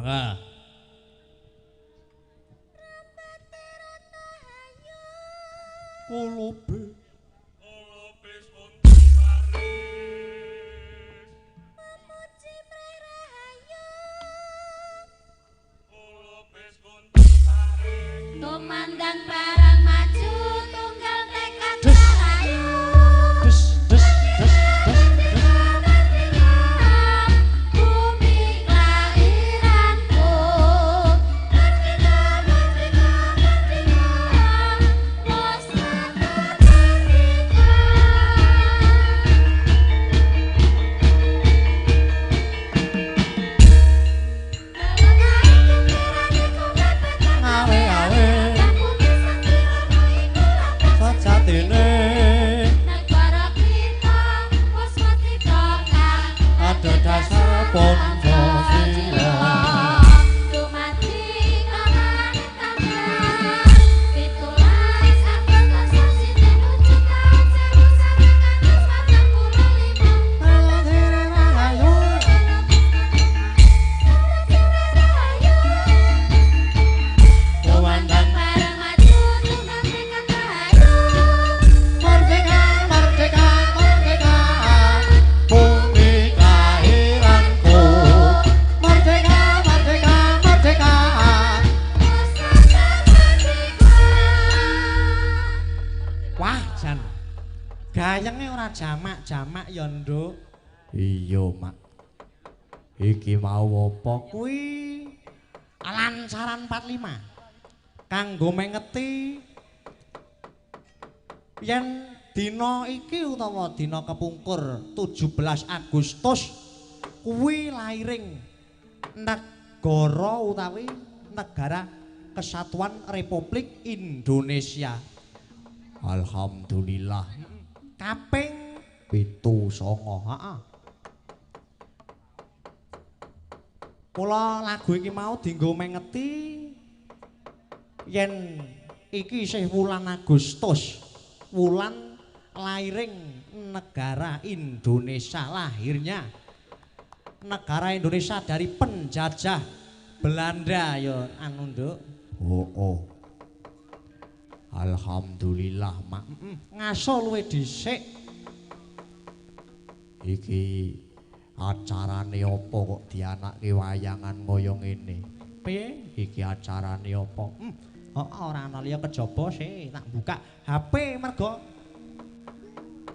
Mangga. Kolobe Memuji mrerahayu. Tumandang barang maju tunggal tekad rahayu. Des des des des des. Bumi kelahiranku. Merdeka merdeka merdeka. Pusaka merdeka. Awe awe sejatine Negara kita wis merdeka kang ada dasar Pancasila. Dumadi kawan tambah 17 Agustus sasine 1945. Rahayu. Tumandang bareng maju tunggal tekad rahayu. Merdeka, merdeka, merdeka, bumi kelahiranku. Merdeka, merdeka, merdeka. Pusaka merdeka. Wah, jan. Gayenge ora jamak-jamak ya, Nduk. Iya, Mak. Iki mau apa kuwi? Lancaran 45. Kanggo mengeti yen dina iki utawa dina kepungkur 17 Agustus kuwi lairing negara utawi Negara Kesatuan Republik Indonesia. Alhamdulillah. Kaping 79, heeh. Kula lagu iki mau dienggo mengeti yen iki isih wulan Agustus, wulan lairing negara Indonesia, lahirnya negara Indonesia dari penjajah Belanda ya anu Nduk. Oh, oh. Alhamdulillah, Mak. Ngaso luwih dhisik. Iki acarane apa kok dianake wayangan kaya ngene? Piye? Iki acarane apa? Heeh, ora ana liya kejaba sih tak buka HP mergo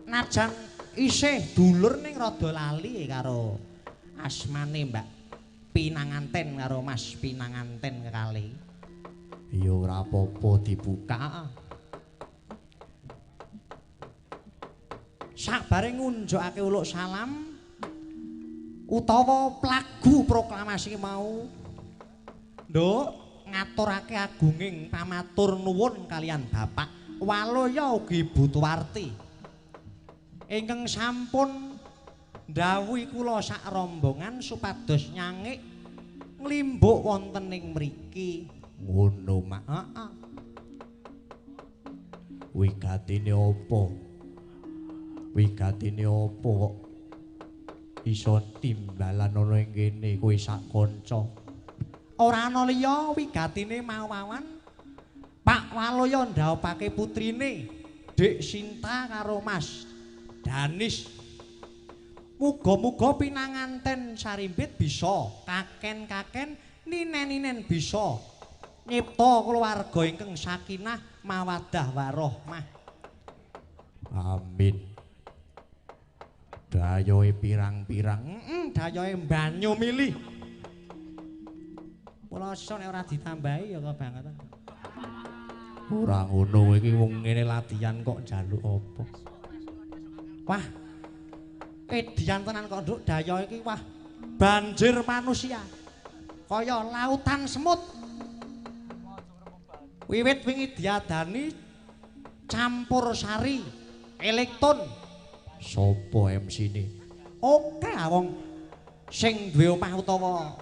najan isih dulur ning rada lali karo asmane Mbak Pinanganten karo Mas Pinanganten kekali. Ya ora apa-apa dibuka. Sakbare ngunjukake uluk salam utawa plagu proklamasi mau, Nduk, ngaturake agunging pamatur nuwun kalian Bapak Waloya ugi Ibu Tuwarti ingkang sampun ndhawuhi kula sak rombongan supados nyangik nglimbuk wonten ing mriki. Ngono, Mak. Heeh. Wigatine apa? Wigatine apa kok iso timbalan ana ing kene kowe sak kanca? Ora ana liya wigatine mau awan Pak Waloya ndhaupake putrine Dik Sinta karo Mas Danis. Muga-muga pinanganten sarimbit bisa kaken-kaken ninen-ninen bisa nyipta keluarga ingkang sakinah mawaddah warahmah. Amin. Dayohe pirang-pirang. Heeh, dayohe banyu milih. Kula iso nek ora ditambahi ya kebangetan. Ora ngono iki wong ngene latihan kok njaluk apa. Wah. Edian tenan kok Nduk dayohe iki wah banjir manusia. Kaya lautan semut. Wiwit wingi diadani campur sari elektron. Sopo MC-ne? Oke wong sing duwe omah utawa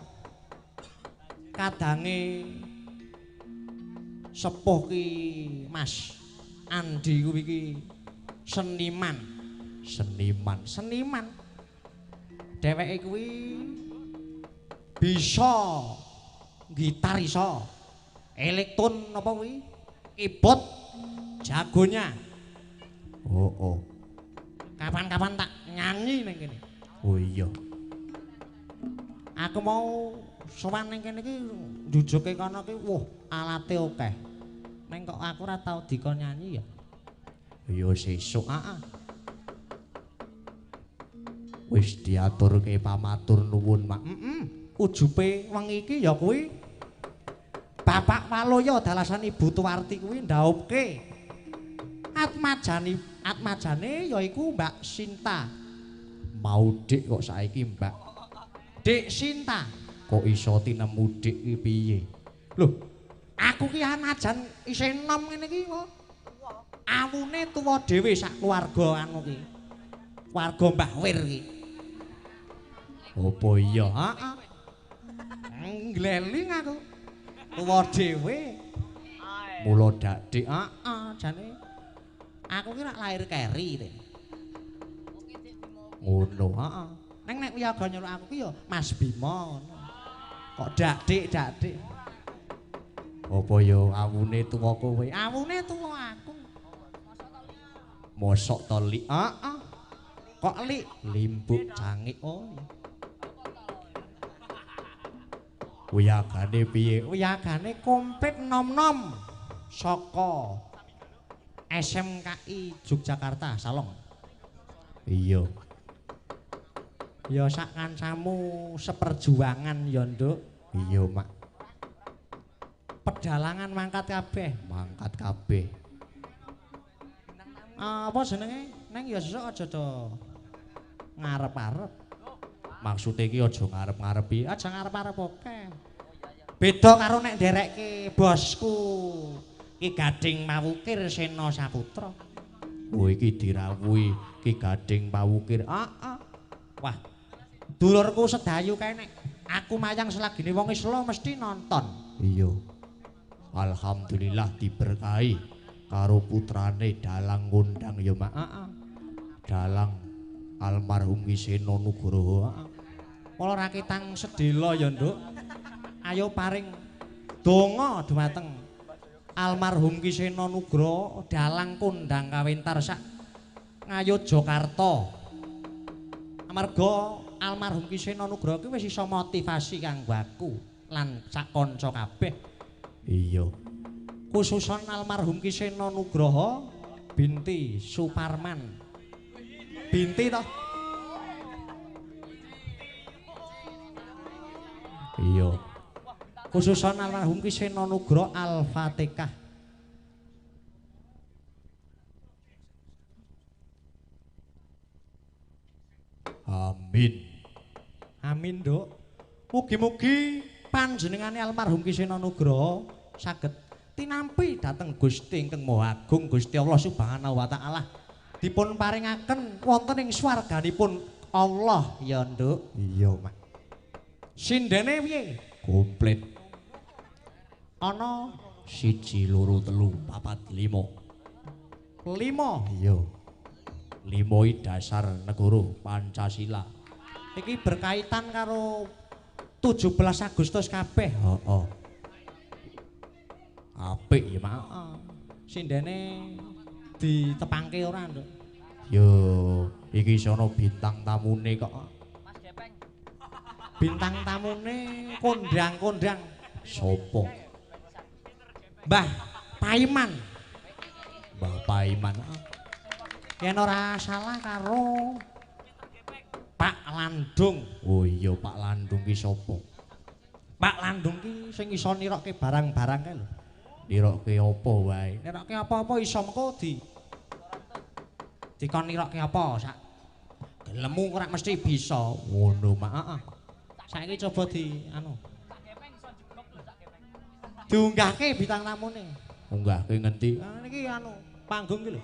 kadange sepuh ki Mas Andi kuwi iki seniman. Seniman, seniman. Dheweke kuwi bisa gitar iso. Elektron apa kuwi? Keyboard jagonya. Oh, oh. Kapan-kapan tak nyanyi ning kene. Oh iya. Aku mau sowan ning kene iki njujuke kono ki, wah, alate akeh. Ning kok aku ora tau dikon nyanyi ya. Ya sesuk. Heeh. Wis diaturke pamatur nuwun, Mak. Heeh. Ujube wengi iki ya kuwi Bapak Waloyo dalasan Ibu Tuwarti kuwi ndaupke atmajane, atmajane yaiku Mbak Sinta. Mau Dik kok saiki Mbak Dik Sinta. Kok iso tinemu Dik iki piye? Lho, aku ki anajan isih enom ngene iki kok. Awune tuwa dhewe sak keluarga anu ki. Keluarga Mbah Wir ki. Apa iya? Heeh. Ngleling aku. Tuwa dhewe. Mula dak Dik. Heeh, jane aku ki rak lahir keri te. Ngono. Heeh. Neng nek wiyaga nyeluk aku ki ya Mas Bima ngono. Kok dak Dik, dak Dik. Apa ya awune tuwa kowe? Awune tuwa aku. Mosok to Lik? Heeh. Kok Lik? Limbuk cangik. Oh iya. Wiyagane piye? Wiyagane komplit nom-nom saka SMKI Yogyakarta Salong. Iya. Ya sak kancamu seperjuangan ya, Nduk. Iya, Mak. Pedalangan mangkat kabeh. Mangkat kabeh. Apa jenenge? Neng ya sesuk aja do ngarep-arep. Maksude iki aja ngarep-ngarepi. Aja ngarep-arep oke. Beda karo nek nderekke bosku Ki Gading Mawukir Sena Saputra. Oh iki dirawuhi Ki Gading Mawukir. Heeh. Wah. Dulurku sedayu kae nek aku mayang selagine wong Islam mesti nonton. Iya. Alhamdulillah diberkahi karo putrane dalang ngundang ya, Mak. Heeh. Dalang almarhum Ki Seno Nugroho. Heeh. Mula raketang sedhela ya, Nduk. Ayo paring donga dhumateng almarhum Ki Seno Nugroho, dalang kondang kawentar sak Ngayogyakarta. Amarga almarhum Ki Seno Nugroho ki wis iso motivasi kanggo aku lan sak kanca kabeh. Iya. Khususon almarhum Ki Seno Nugroho binti Suparman. Binti toh? Iya. Khususon almarhum Ki Seno Nugroho Al-Fatihah. Amin. Amin, Nduk. Mugi-mugi panjenengane almarhum Ki Seno Nugroho saged tinampi dhateng Gusti ingkang Maha Agung Gusti Allah Subhanahu wa taala. Dipun paringaken wonten ing swarganipun Allah ya, Nduk. Iya, Mak. Sindene piye? Komplit. Ana 1 2 3 4 5. 5. Iya. 5 iki dasar negara Pancasila. Iki berkaitan karo 17 Agustus kabeh. Heeh. Apik ya, Mak. Heeh. Sindene ditepangke ora, Nduk? Yo, iki sono bintang tamune kok. Mas Gepeng. Bintang tamune kondang-kondang. Sopo? Mbah Paiman. Mbah Paiman. Yen ora salah karo Pak Landung. Oh iya, Pak Landung ki sapa? Pak Landung ki sing iso nirokke barang-barang kae lho. Nirokke apa wae? Nirokke apa-apa iso mengko di dikon nirokke apa sak gelemu ora mesti bisa. Ngono, Mak. Heeh. Saiki coba di anu. Diunggahke bintang tamune. Unggahke ngendi? Nah niki anu panggung ki lho.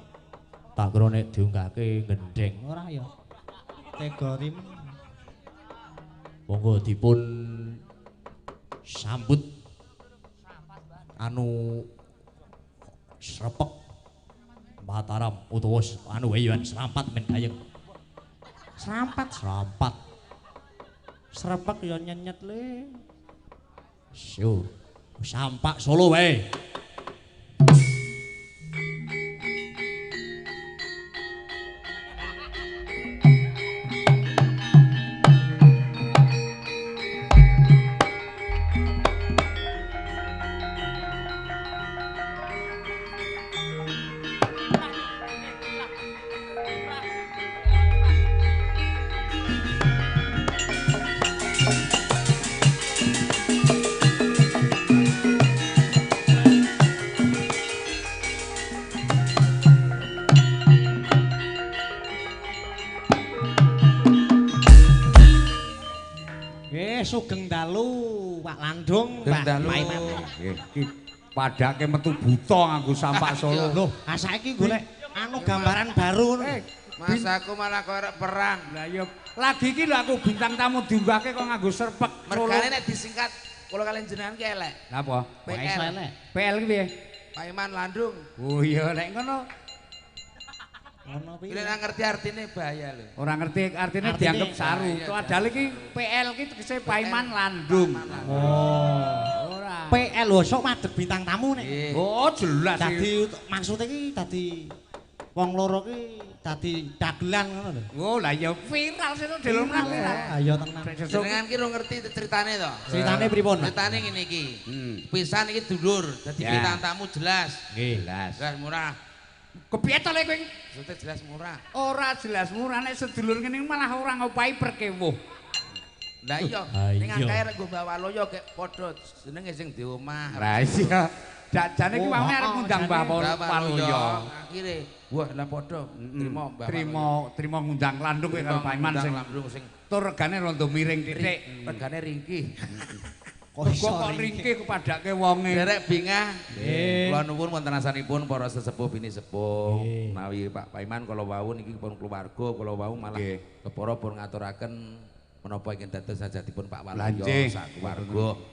Tak kira nek diunggahke gendeng. Ora ya. Tega rim. Monggo dipun sambut anu srepek Mataram utawa anu wae serampat men gayeng. Serampat, serampat. Srepek ya nyenyet le. Yo, sampak Solo wae. Sugeng dalu Pak Landung, Pak Paiman. Nggih, iki padake metu buta nganggo sampak Solo. Lho, ah saiki golek anu gambaran baru ngono. Mas aku malah koyo perang. Lah iya, lagi iki lho aku bintang tamu diunggahke kok nganggo serpek Solo. Mergane nek disingkat kula kalian jenengan ki elek. Lha apa? PL. PL ki piye? Paiman Landung. Oh iya, nek ngono. Ngono piye? Nek ngerti artine bahaya lho. Ora ngerti artine dianggap saru. Padahal iki PL ki tegese Paiman Landung. Oh. Ora. PL lho sok madhep bintang tamu nek. Oh, jelas iki. Dadi maksude iki dadi wong loro ki dadi dagelan ngono lho. Oh, lah ya viral sing delok viral. Ah ya tenan. Jenengan ki ora ngerti ceritane to. Ceritane pripun? Ceritane ngene iki. Pisan iki dulur, dadi bintang tamu jelas. Nggih, jelas. Jelas murah. Kepiye to lek kowe? Maksudnya jelas murah. Ora jelas murah nek sedulur ngene malah ora ngopahi perkewuh. Lah iya, ning akeh rek nggo Mbah Waloyo gek padha jenenge sing di omah. Lah iya. Jane iki wae arep ngundang Mbah Waloyo. Akhire wah lah padha trimo Mbah. Trimo ngundang Landung kowe karo Paiman sing tur regane rondo miring titik. Regane ringkih. Kok ringkih kepadake wonge. Derek bingah. Kula nuwun wonten asanipun para sesepuh bini sepuh. Menawi Pak Paiman kala wau niki pun keluarga kala wau malah kepara pun ngaturaken menapa ingkang dados sajatipun Pak Waloyo sak keluarga.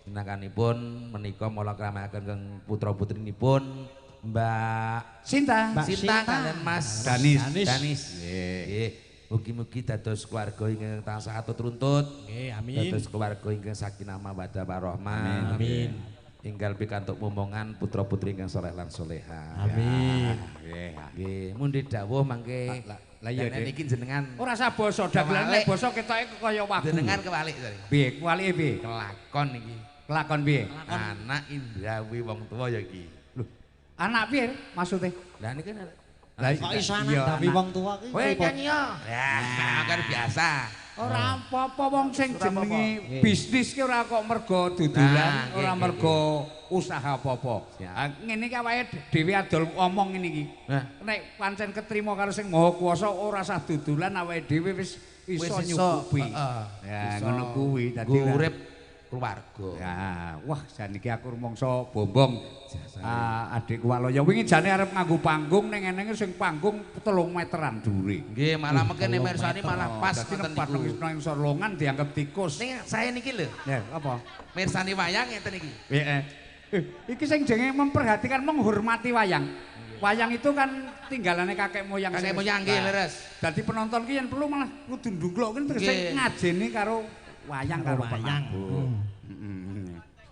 Minangkanipun menika mala kramakaken keng putra-putrinipun Mbak Sinta. Sinta kalian Mas Danis. Danis. Nggih. Mugi-mugi dados keluarga ingkang tansah atut runtut. Nggih, amin. Dados keluarga ingkang sakinah mawaddah warahmah. Amin. Enggal pikantuk momongan putra-putri ingkang saleh lan salehah. Amin. Nggih. Nggih, mundhi dawuh mangke. Lah iya niki jenengan. Ora usah basa, dagelan nek basa ketoke kaya wagu. Jenengan kewalik tadi. Piye? Kewalike piye? Kelakon iki. Kelakon piye? Anak indrawi wong tuwa ya iki. Lho, anak piye maksude? Lah niki lah kok iso anak ndawi wong tuwa ki. Kowe nyanyi yo. Ya, kan biasa. Ora apa-apa wong sing jenenge bisnis ki ora kok mergo dodolan, ora mergo usaha apa-apa. Ngene iki awake dhewe adol omong ngene iki. Nek pancen ketrima karo sing Maha Kuwasa ora usah dodolan awake dhewe wis iso nyukupi. Ya ngono kuwi dadi urip keluarga. Ya, wah jan iki aku rumangsa bombong. Adikku Waloyo wingi jane arep nganggo panggung ning enenge sing panggung 3 meteran dhuwure. Nggih, malah mengkene mirsani malah pas ngoten niku. Nang sorlongan dianggep tikus. Ning saya niki lho. Ya, apa? Mirsani wayang ngeten iki. Heeh. Iki sing jenenge memperhatikan menghormati wayang. Wayang itu kan tinggalane kakek moyang. Kakek moyang nggih leres. Dadi penonton ki yen perlu malah kudu ndungkluk ki tegese ngajeni karo wayang karo wayang.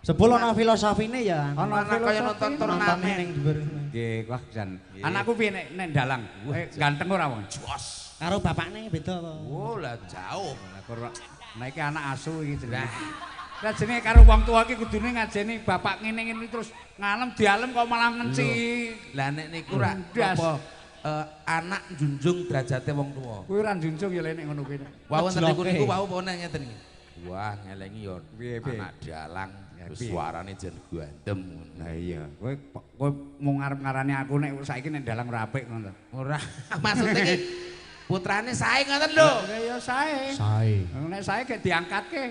Sebul ana filosofine ya. Ana kaya nonton turnamen ning dhuwur. Nggih, wah jan. Anakku piye nek ndalang? Ganteng ora wong? Jos. Karo bapakne beda apa? Oh, lah jauh. Lah iki anak asu iki jenenge. Lah jenenge karo wong tuwa iki kudune ngajeni bapak ngene-ngene terus ngalem dialem kok malah ngenci. Lah nek niku ra apa anak njunjung derajate wong tuwa. Kuwi ora njunjung ya lek nek ngono kuwi. Wau wonten niku niku wau pone ngeten iki. Wah, ngelengi yo anak dalang suarane jan gandem ngono. Lah iya, kowe mung arep ngarani aku nek saiki nek dalang ora apik ngono to. Ora, maksude iki putrane sae ngoten lho. Lah ya sae. Sae. Nek sae gek diangkatke.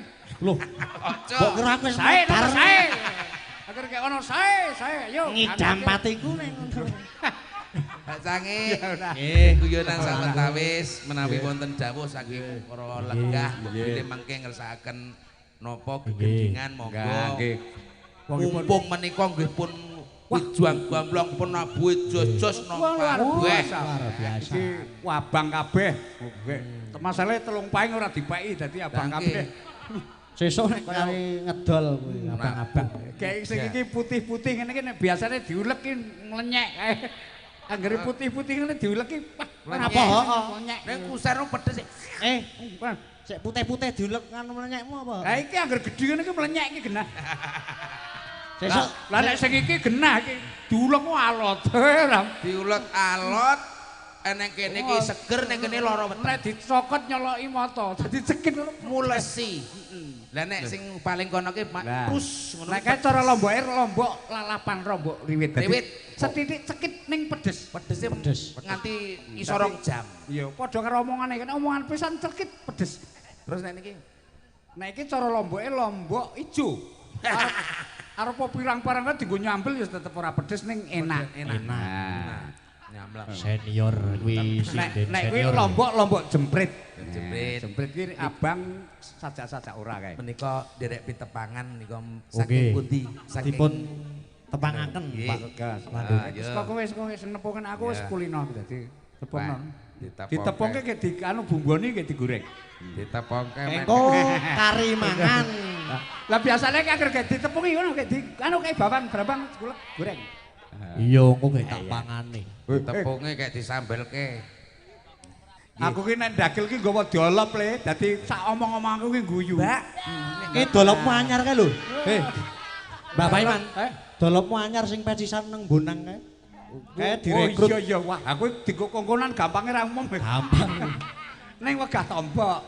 Lho, aja. Mbok kira aku wis sae sae. Akhir kek ono sae, sae yo. Ngidam patiku nek ngono. Pak Sange, nggih guyonan sawetawis menawi wonten dawuh saking para lenggah bilih mangke ngersakaken napa gegendingan monggo. Nggih. Mumpung menika nggih pun wijuang gamblong pun nabuhe jos-jos luar kabeh. Biasa. Iki wabang kabeh. Nggih. Masalahe telung paing ora dipeki dadi abang kabeh. Sesuk nek kaya ngedol kuwi abang-abang. Kayak sing iki putih-putih ngene iki nek biasane diulek ki mlenyek kae. Anggere putih-putih ngene diulek ki apa heeh mlenyek. Nek kuser pedes. Sik putih-putih diulek ngono mlenyekmu apa? Lah iki anggere gedhe ngene iki mlenyek iki genah. Sesuk lah nek sing iki genah iki diulek ku alot. Diulek alot. Eneng kene iki seger ning kene lara weteng. Nek dicokot nyoloki mata, dadi cekin ngono mulesi. Lah nek sing paling kono ki terus ngono. Nek kae cara lomboke lombok lalapan rombok riwit. Riwit sethithik cekit ning pedes. Pedese pedes nganti iso 2 jam. Iya, padha karo omongane kene omongan pisan cekit pedes. Terus nek niki? Nek iki cara lomboke lombok ijo. Arep pirang-pirang dienggo nyambel ya tetep ora pedes ning enak. Enak. Nyamlak. Senior kuwi sinden senior. Nek kuwi lombok-lombok jemprit. Jemprit. Jemprit kuwi abang sajak-sajak ora kae. Menika nderek pitepangan menika saking pundi? Saking dipun tepangaken Pak Gas. Wis kok wis kowe sing nepungan aku wis kulino dadi tepungno. Ditepungke ke di anu bumbone ke digoreng. Ditepungke engko kari mangan. Lah biasane ki anggere ditepungi ngono ke di anu kae bawang brambang goreng. Iya, engko gak tak pangane. Tepunge kayak disambelke. Aku ki nek ndagel ki nggawa dolop le, dadi sak omong-omong aku ki guyu. Mbak, ki dolopmu anyar kae lho. Mbak Paiman, dolopmu anyar sing pecisan nang Bonang kae. Kae direkrut. Oh iya iya, wah aku dienggo kongkonan gampange ra umum. Gampang. Ning wegah tombok.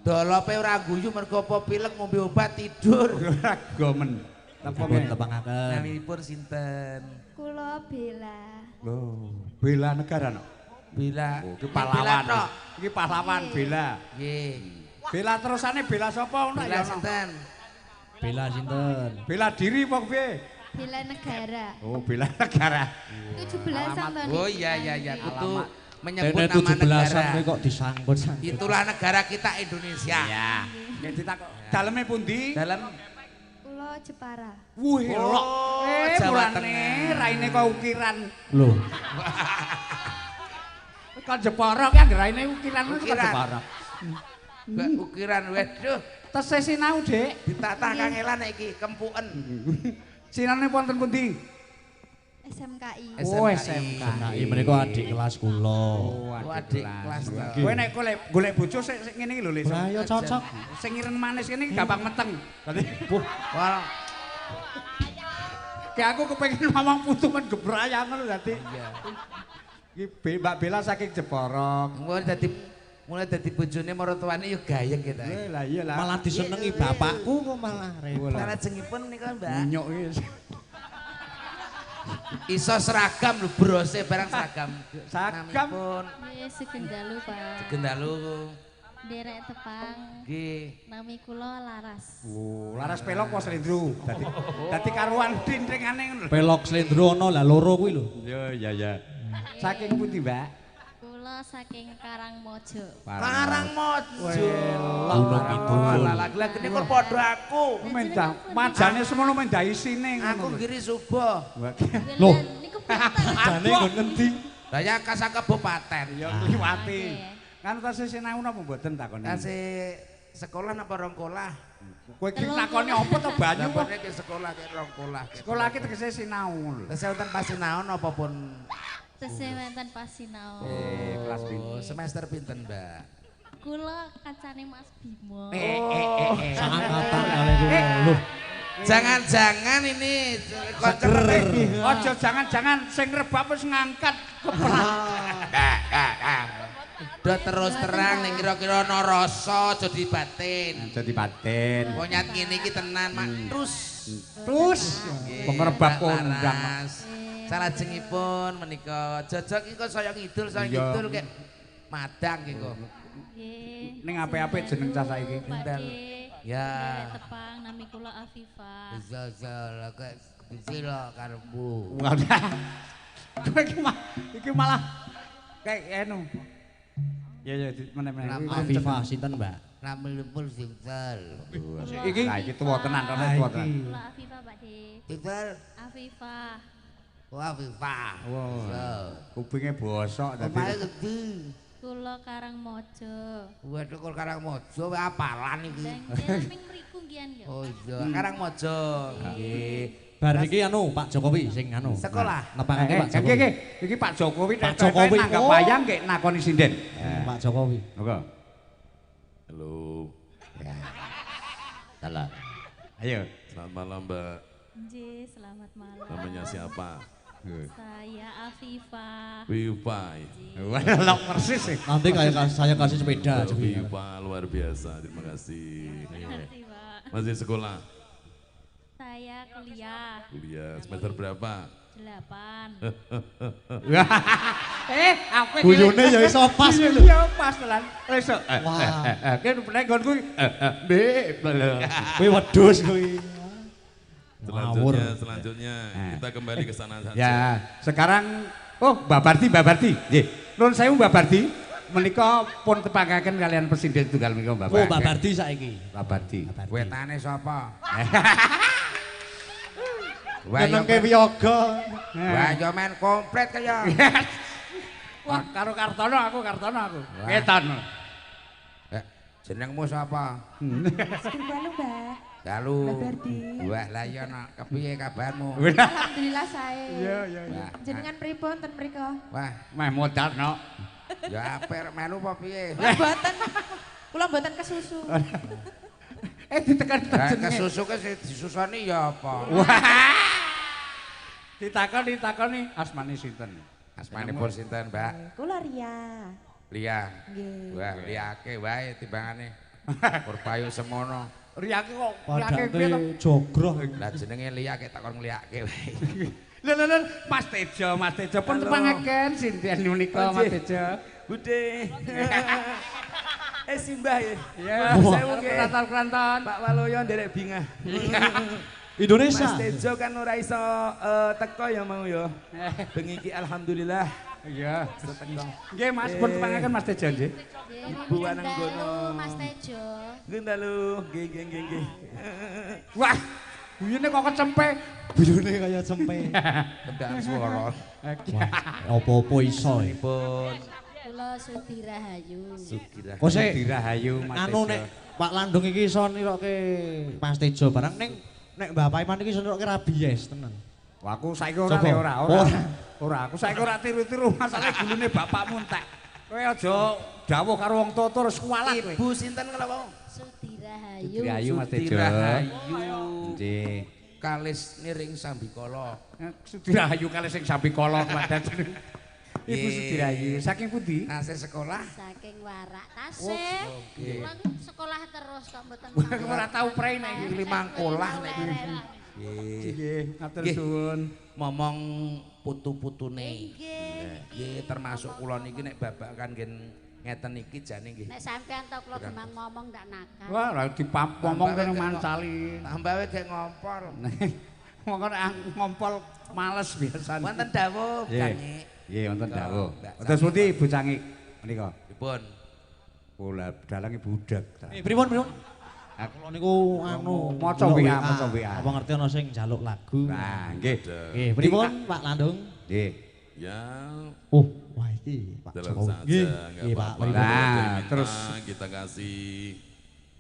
Dolope ora guyu mergo apa pilek ngombe obat tidur. Ora gomen. Tepunge tepangaken. Naminipun sinten? Kula Bella. Lho, Bella negara no? Bella. Oh, iki pahlawan. Iki pahlawan Bella. Nggih. Bella terusane Bella sapa ngono ya? Bella sinten? Bella sinten? Bella diri apa piye? Bella negara. Oh, bela negara. 17-an to. Oh iya iya iya, kudu menyebut nama negara. 17-an kok disangkut. Itulah negara kita Indonesia. Iya. Nek ditakok daleme pundi? Dalem Kula Jepara. Wuh, elok. Jawa Tengah, raine kok ukiran. Lho. Kok Jepara ki anggere raine ukiran kok Jepara. Mbak ukiran waduh. Tesih sinau, Dik. Ditatah kangelan nek iki kempuken. Sinane wonten pundi? SMKI. Oh, SMKI. Menika adik kelas kula. Oh, adik kelas. Kowe nek golek bojo sik ngene iki lho, Le. Lah ya cocok. Sing ireng manis ngene iki gampang meteng. Dadi wah. Kayak aku kepengin ngomong putu men gebrayang ngono dadi. Iya. Iki Mbak Bella saking Jepara. Mulai dadi bojone maratuwane ya gayeng kita. Lah iya lah. Malah disenengi bapakku kok malah repot. Salajengipun menika, Mbak. Nyok iki. Iso seragam lho brose barang seragam. Seragam. Nggih, sugeng dalu, Pak. Sugeng dalu. Nderek tepang. Nggih. Nami kula Laras. Oh, Laras pelok apa slendro? Dadi karuan dindringane ngono lho. Pelok slendro ana lah loro kuwi lho. Iya iya iya. Saking pundi, Mbak? Kula saking Karangmojo. Karangmojo. Gunung Kidul. Lah lah gene kok padha aku. Mendah majane semono mendah isine ngono. Aku ngiri subuh. Lho, niku pinten? Jane nggon ngendi? Lah ya kas kabupaten. Ya kliwati. Kan tasih sinau napa mboten takoni? Tasih sekolah napa rong kolah? Kowe iki takoni apa to banyu? Takone ke sekolah ke rong kolah. Sekolah iki tegese sinau ngono lho. Tesih wonten pasinaon apa pun? Tesih wonten pasinaon. Kelas pinten? Semester pinten, Mbak? Kula kancane Mas Bimo. Saangkatan kalih kula. Lho. Jangan-jangan ini kocok. Aja jangan-jangan sing rebab wis ngangkat kepala. Do terus terang ning kira-kira ana rasa aja dibatin. Aja dibatin. Ponyat ngene iki tenan mak terus. Terus pengrebab kondang. Salajengipun menika jojok iki kok saya ngidul kek madang iki kok. Nggih. Ning apik-apik jeneng cah saiki. Bentar. Ya. Tepang nami kula Afifah. Jajal kek sila karepmu. Kowe iki malah kayak anu. Ya ya meneh-meneh. Afifah sinten, Mbak? Naminipun sinten? Iki iki tuwa tenan, tuwa tenan. Kula Afifah, Pak De. Sinten? Afifah. Oh, Afifah. Wah. Kupinge bosok dadi. Omahe ngendi? Kula Karangmojo. Waduh, kok Karangmojo apalan iki. Ming mriki. Ketinggian ya. Oh iya, Karangmojo. Nggih. Bar niki anu Pak Jokowi sing anu. Sekolah. Nepangake Pak Jokowi. Nggih, iki Pak Jokowi Pak Jokowi nanggap wayang nggih nakoni sinden. Pak Jokowi. Monggo. Halo. Ya. Salah. Ayo. Selamat malam, Mbak. Nggih, selamat malam. Namanya siapa? Saya Afifa. Viva. Wah, lok persis sih. Nanti kayak saya kasih sepeda. Viva luar biasa. Terima kasih. Terima kasih, Pak. Masih sekolah? Saya kuliah. Kuliah semester berapa? 8. Aku guyone ya iso pas lho. Ya pas tenan. Iso. Wah. Ki nek nggonku mbek. Kuwi wedhus kuwi. Selanjutnya kita kembali ke sana saja. Ya, sekarang oh Mbak Bardi. Nggih. Nuwun sewu Mbak Bardi, menika pun tepangaken kalian presiden tunggal menika Mbak. Oh, Mbak Bardi saiki. Mbak Bardi. Wetane sapa? Jenenge wiyaga. Wah, yo men komplit kaya. Wah, karo Kartono aku, Keton. Jenengmu sapa? Sugeng dalu, Mbah. Dalu. Mbah Bardi. Wah, lah iya nak, kepiye kabarmu? Alhamdulillah sae. Iya, iya, iya. Jenengan pripun ten mriku? Wah, meh modal nok. Ya apik melu apa piye? Mboten. Kula mboten kesusu. Ditekan jenenge. Kesusu ke disusoni ya apa? Wah. Ditakoni asmane sinten? Asmanipun sinten, Mbak? Kula Ria. Lia. Nggih. Wah, liake wae timbangane. Purpayu semono. Riake kok riake piye to? Jogroh. Lah jenenge Lia kek takon ngliake wae. Lho lho lho, Mas Tejo pun tepangaken sinden menika Mas Tejo. Bude. Simbah ya. Iya. Sewu nggih. Kranton-kranton. Pak Waloyo nderek bingah. Indonesia. Mas Tejo kan ora iso teko ya mau ya. Bengi iki alhamdulillah. Iya. Nggih Mas, pun tepangaken Mas Tejo nggih. Ibu Wananggono. Mas Tejo. Nggih dalu. Nggih nggih nggih nggih. Wah, guyune kok kecempe. Guyune kaya cempe. Kendang swara. Wah, apa-apa iso. Pun. Kula Sudirahayu. Kok sik Sudirahayu Mas Tejo. Anu nek Pak Landung iki iso niroke Mas Tejo barang ning nek Mbah Paiman iki iso niroke rabies tenan. Wah, aku saiki ora ora. Ora, aku saiki ora tiru-tiru masalah gulune bapakmu entek. Kowe aja dawuh karo wong tuwa terus kualat kowe. Ibu sinten kala wau? Sudirahayu. Sudirahayu Mas Tejo. Sudirahayu. Nggih. Kalis niring sambikala. Sudirahayu kalis sing sambikala padha. Ibu Sudirahayu saking pundi? Tasih sekolah. Saking Warak tasih. Kula sekolah terus kok mboten. Ora tau prei nek iki limang kolah nek iki. Nggih, matur suwun. Momong putu-putune. Nggih, termasuk kula niki nek babakan ngen ngeten iki jane nggih. Nek sampean to kula gemang ngomong ndak nakal. Wah, ora dipamong kene mancali. Tambah wae gek ngompol. Mongko nek ngompol males biasane. Wonten dawuh, Cangik. Nggih, wonten dawuh. Wonten pundi Ibu Cangik menika? Pripun? Kula dalange budheg. Pripun, pripun? Kula niku anu maca WA, maca WA. Apa ngerti ana sing njaluk lagu. Nah, nggih. Nggih, pripun Pak Landung? Nggih. Ya. Oh, wah iki Pak Jokowi. Nggih, Pak. Nah, terus kita kasih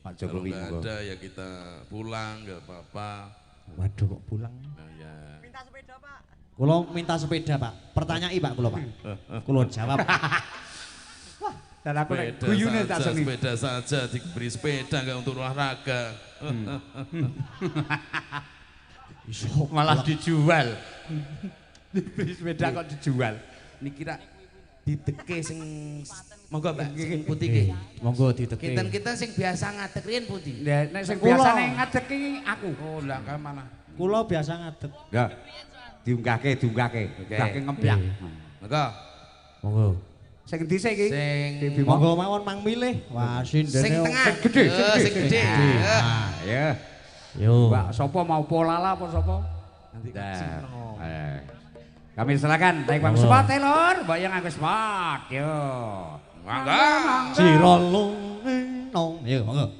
Pak Jokowi kalau enggak ada ya kita pulang enggak apa-apa. Waduh kok pulang. Nah, ya. Minta sepeda, Pak. Kula minta sepeda, Pak. Pertanyaan Pak kula, Pak. Kula jawab. Wah, dan aku nek guyune tak sengi. Sepeda saja diberi sepeda enggak untuk olahraga. Malah dijual. Diberi sepeda kok dijual. Niki rak dideke sing monggo Mbak sing putih nggih. Monggo dideke. Kinten-kinten sing biasa ngadeg riyen pundi? Lah nek sing biasane ngadeg iki aku. Oh, lah kae malah. Kula biasa ngadeg. Lah diunggahke, diunggahke. Unggahke ngempyak. Monggo. Monggo. Sing endi sik iki? Sing monggo mawon mang milih. Wah, sindene sing tengah. Sing gedhe, sing gedhe. Ah, ya. Yo. Mbak sapa mau polala apa sapa? Nanti Kami silakan tarik bang spot lur, mbok yang aku spot. Yo. Mangga. Cirolong nong. Yo monggo.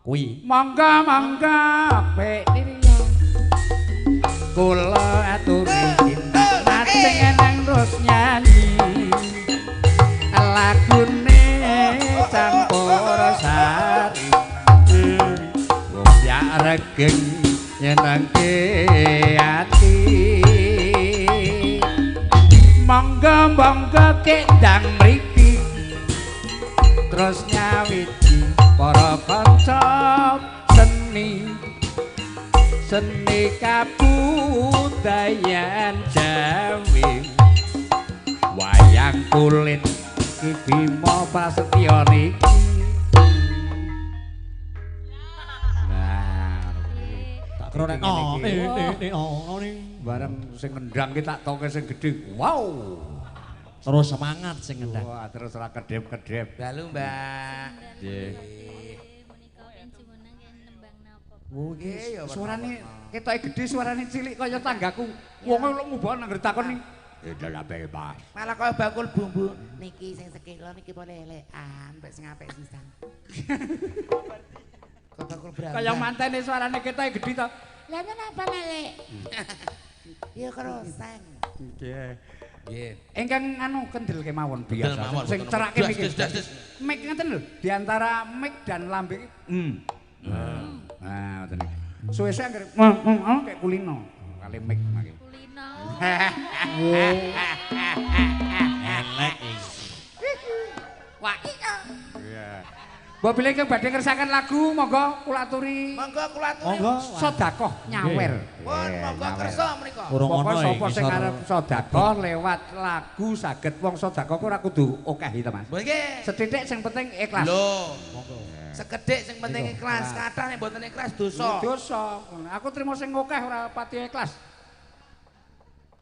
Kuwi. Mangga mangga apik diriya. Kula aturi lajeng eneng terus nyanyi. Lagune campur sari. Regeng nyenengke ati. Monggo-monggo kendang mriki terus nyawiji para kanca seni. Seni kabudayan Jawi. Wayang kulit Ki Bima Prasetya niki. Nah, tak kira nek bareng sing ngendang ki tak toke sing gedhe. Wow. Terus semangat sing ngendang. Wah, terus ora kedhep-kedhep. Dalu, Mbak. Nggih. Oh, Nggih, ya, suarane ketoke gedhe, suarane cilik kaya tanggaku. Wong lho mubah nang takon ning adalah bebas. Malah kaya bakul bumbu. Niki sing sekilo niki boleh elekan, mbek sing apik sisan. Kok bakul brambang. Kaya mantene suarane ketoke gedhe to. Lah napa lele? Ya kroseng. Nggih. Nggih. Ingkang anu kendel kemawon biasa. Sing cerake mik. Mik ngeten lho, di antara mik dan lambe iki. Nah, ngoten iki. Suwe-suwe anggere kayak kulino. Kali mik mangke. Kulino. Elek iki. Wah, iya. Mbok bilih ingkang badhe ngersakaken lagu monggo kula aturi. Monggo kula aturi. Sedekah nyawer. Pun monggo kersa menika. Urung ono sapa sing arep sedekah lewat lagu saged. Wong sedekah ku ora kudu akeh to, Mas. Nggih. Sethithik sing penting ikhlas. Lho, monggo. Sekedhik sing penting ikhlas, kathah nek mboten ikhlas dosa. Dosa. Aku trimo sing akeh ora pati ikhlas.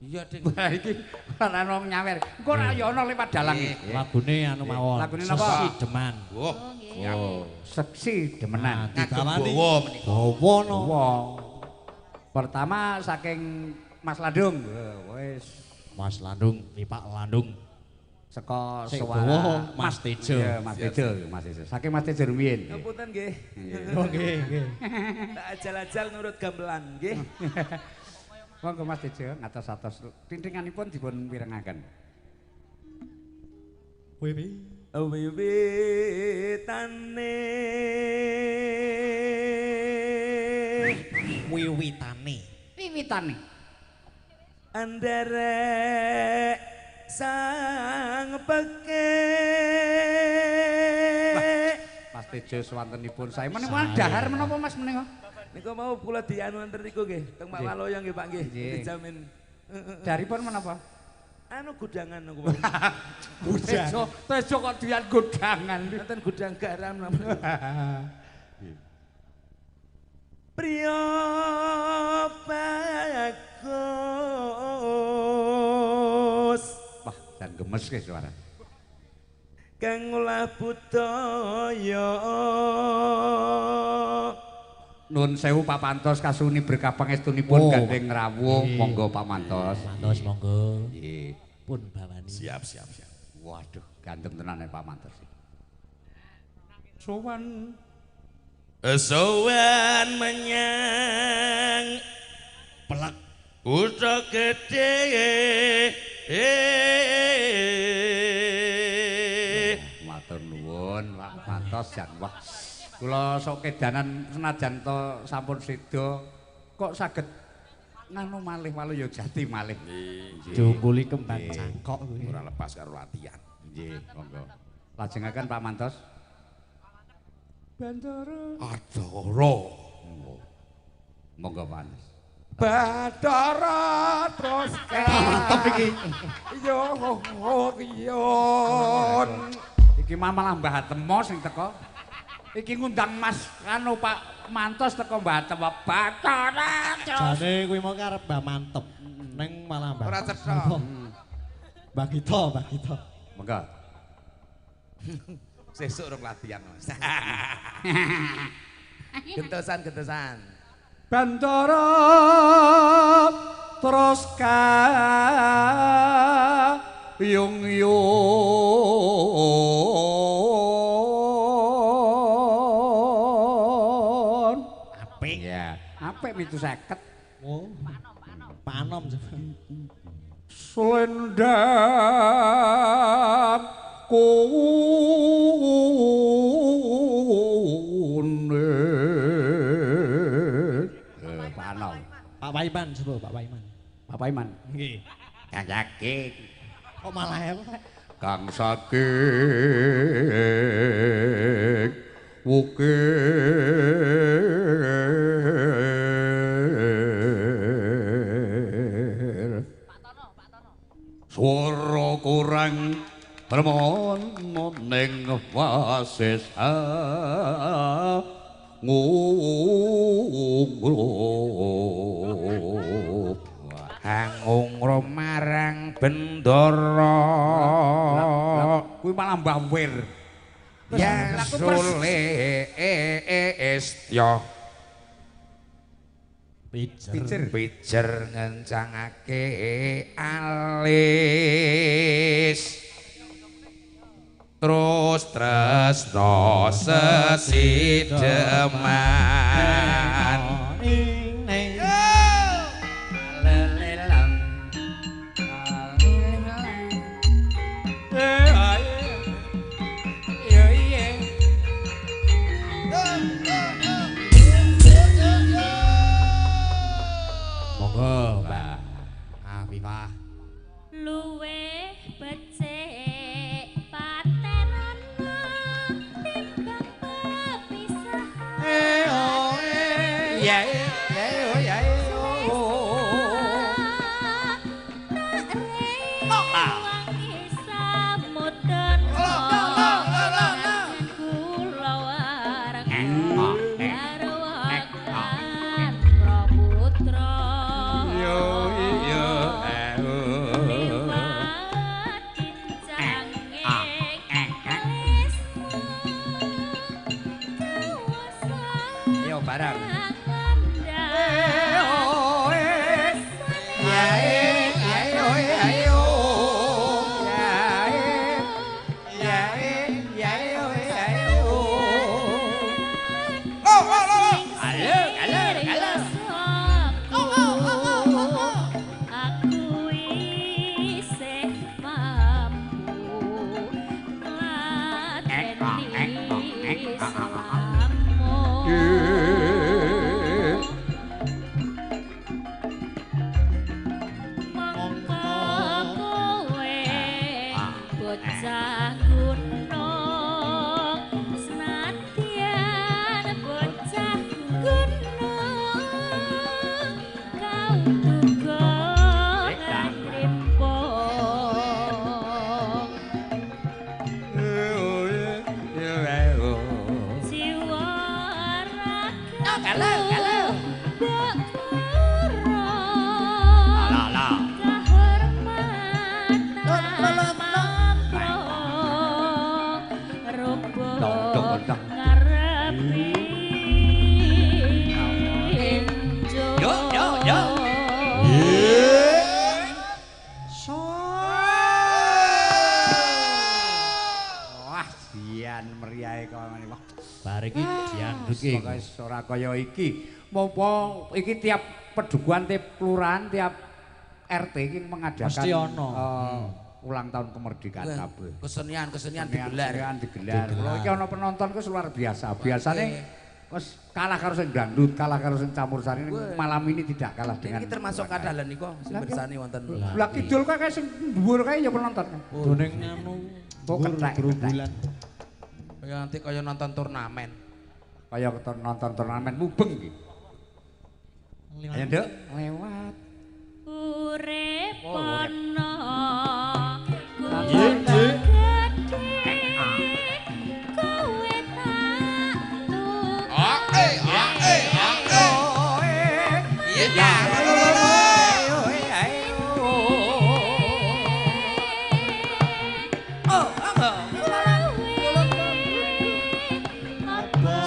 Iya, Ding. Wah, iki ora ono nyawer. Engko ora ya ono lewat dalang iki. Lagune anu mawon. Lagune napa? Seksi Deman. Oh, Oh, seksi demenan. Didawani. Dawa menika. Dawa no. Dawa. Pertama saking Mas Landung. Wis. Mas Landung, Pak Landung. Saka suara Mas Tejo. Iya, Mas Tejo, Mas Tejo. Saking Mas Tejo rumiyin. Ngapunten nggih. Oh nggih, nggih. Tak ajal-ajal nurut gamelan nggih. Monggo Mas Tejo ngatos-atos tintinganipun dipun wirengaken. Wiwi wiwitane wiwitane wiwitane anderek sang peke. Mas Tejo swantenipun sae menika dahar menapa Mas menika? Niku mau kula dianu wonten niku nggih, teng Pak Waloyo nggih Pak nggih, dijamin. Daripun menapa? Anu gudangan niku. Tejo, Tejo kok dian gudangan. Wonten gudang garam napa. Priya bagus. Wah, jan gemes ke suara. Kang ngolah budaya. Nun sewu Pak Mantos kasuni berkah pangestunipun gandeng rawuh. Monggo Pak Mantos. Mantos monggo. Nggih. Pun bawani. Siap, siap, siap. Waduh, gandeng tenan Pak Mantos. Sowan sowan menyang Pelak kutha gedhe. Matur nuwun Pak Mantos jan wah. Kula sok kedanan senajan to sampun seda kok saged nganu malih walu ya jati malih. Diungguli kembang cangkok kuwi. Ora lepas karo latihan. Nggih, monggo. Lajengaken Pak Mantos. Bantara. Adara. Monggo Pak Mantos. Bathara terus mantep iki. Yo yo. Iki malah Mbah Temo sing teko. Iki ngundang Mas anu Pak Mantos teko Mbah Temo. Bathara terus. Jane kuwi mau karep Mbah Mantep. Neng malah Mbah. Ora cetha. Mbah Gito, Mbah Gito. Monggo. Sesuk rong latihan, Mas. Gentosan, gentosan. Bantara terus kayung yun. Apik. Ya, apik 750. Oh. Panom. Selendang kuning. Pak Paiman coba Pak Paiman. Pak Paiman. Nggih. Kang saking. Kok malah elek. Kang saking wukir Pak Tono, Pak Tono. Swara kurang remono ning wasis ngungrup. Hangungro marang bendara. Kuwi malah Mbah Wir. Ya Sulistya Pijer. Pijer ngencangake alis. Terus tresno sesideman. Ing ning Lelelang. Yo iya. Monggo Mbak Afifah. Luwih becik patenana timbang pepisahan. Eh oh eh ya eh oh ya eh oh. Tak rewangi samudana kula wareng garwakan praputra. Yo iya eh oh. Liwat kincanging alismu kawasa Yo bareng. kandhang. Eh oh eh ya eh ya eh oh ya eh oh ya eh ya eh ya eh oh ya eh oh. Oh oh oh. Halo halo halo. Aku isih mampu ngladeni sliramu. Mongko kowe bocah gunung senadyan bocah gunung kau tuga ngrimpung jiwa ragaku mbok kura kahormatan mamprung rubuh ngarepi Yo, yo, yo. Wah, jian meriahe kaya ngene. Wah, Bar iki diandhuke. pokoke ora kaya iki. Mopo iki tiap pedukuhan, tiap kelurahan, tiap RT iki mengadakan Mesti ono. Ulang tahun kemerdekaan kabeh. Kesenian kesenian digelar. Kesenian digelar. Lho iki ana penonton ku luar biasa. Biasane wis kalah karo sing dangdut, kalah karo sing campur sari. Malam ini tidak kalah dengan Niki termasuk kathah lha nika sing bersani wonten. Lah kidul kae sing dhuwur kae ya penonton. Doning anu Oh, kethek, gerombolan. Kaya nanti kaya nonton turnamen. Kaya nonton turnamen mubeng iki. Ayo Nduk, lewat. Urip ana Nggih, nggih. gedhe kowe tak Oh, eh. Iya.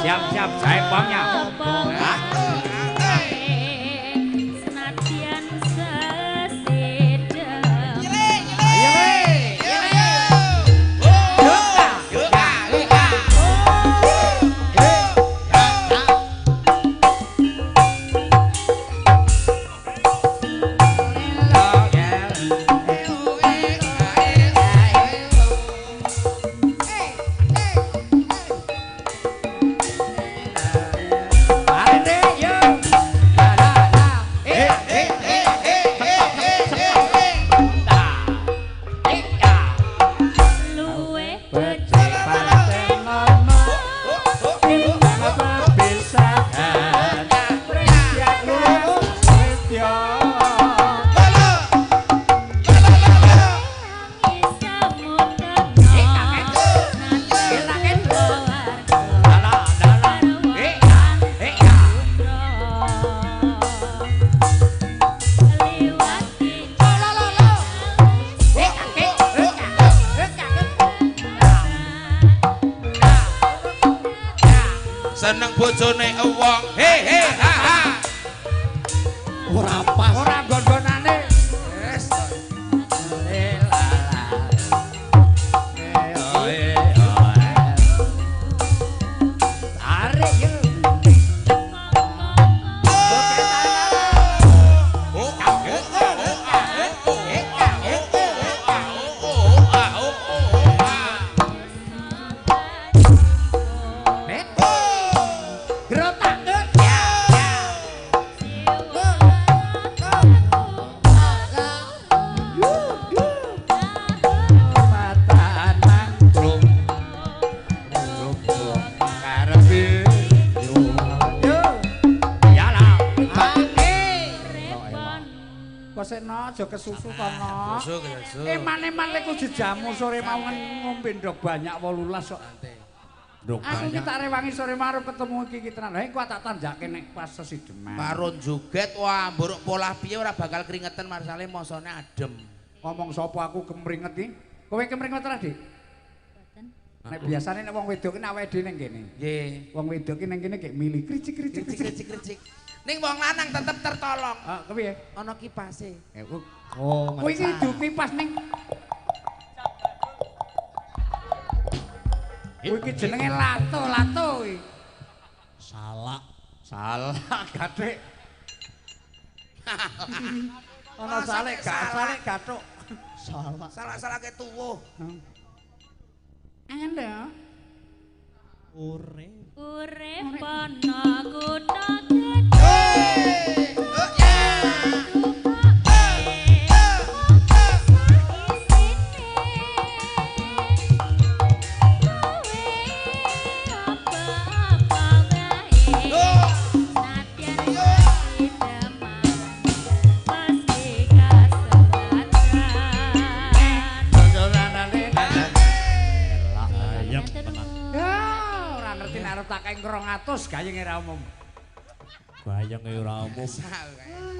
Siap, siap, jaipongnya. Senadyan sesidhem Ayo, weh. Bareng. bojone wong. He he ha ha. Ora pas. Ora nggon-gonane. Wes. Arek yo. Aja kesusu kono. Eman-eman lek jejamu sore mau ngombe ndok banyak 18 kok. Ndok Aku banyak. ki tak rewangi sore mau ketemu iki ki tenan. Lah engko tak tanjake nek pas sesideman. Karo joget wah mburuk polah piye ora bakal keringetan marsale mosone adem. Ngomong sapa aku kemringet iki? Kowe kemringet ora, Dik? Mboten. Nek biasane nek wong wedok ki nek awake dhewe ning kene. Nggih. Wong wedok ki ning kene gek mili kricik-kricik Kricik-kricik. Ning wong lanang tetep tertolong. Ah, kepiye? Ana kipase. Oh, Kowe iki kudu kipas ning Kowe iki jenenge lato-lato iki. Salak. Salah gathik. Ana salek gak salek gathuk. Salak. Salah-salahke tuwuh. Angen lho. Urip. Urip ana kutha gedhe. Ya, ora ngerti nek arep tak kei 200 gayeng ora umum. Gayeng ora umum.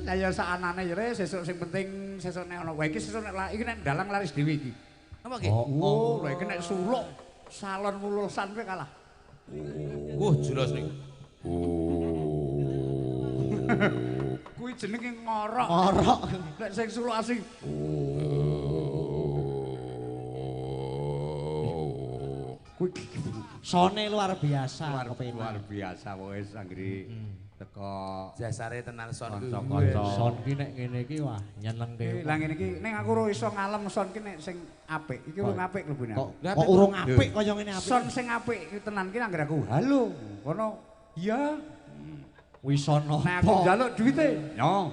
Lah ya sakanane ya Le, sesuk sing penting sesuk nek ana wae iki sesuk nek iki nek dalang laris dhewe iki. Apa ki? Oh, lha iki nek suluk salon wulusan kowe kalah. Wah, jelas niku. Kuwi jenenge ngorok. Ngorok. Nek sing suluk asing. Kuwi sone luar biasa. Luar biasa wis anggere teko jasare tenan son kuwi. Kanca-kanca. Son ki nek ngene iki wah nyenengke. Lah ngene iki ning aku ora iso ngalem son ki nek sing apik. Iki urung apik lho Bune. Kok urung apik kaya ngene apik. Son sing apik iki tenan ki anggere aku halo. Kono iya. Wis ana. Nek aku njaluk duwite. Yo.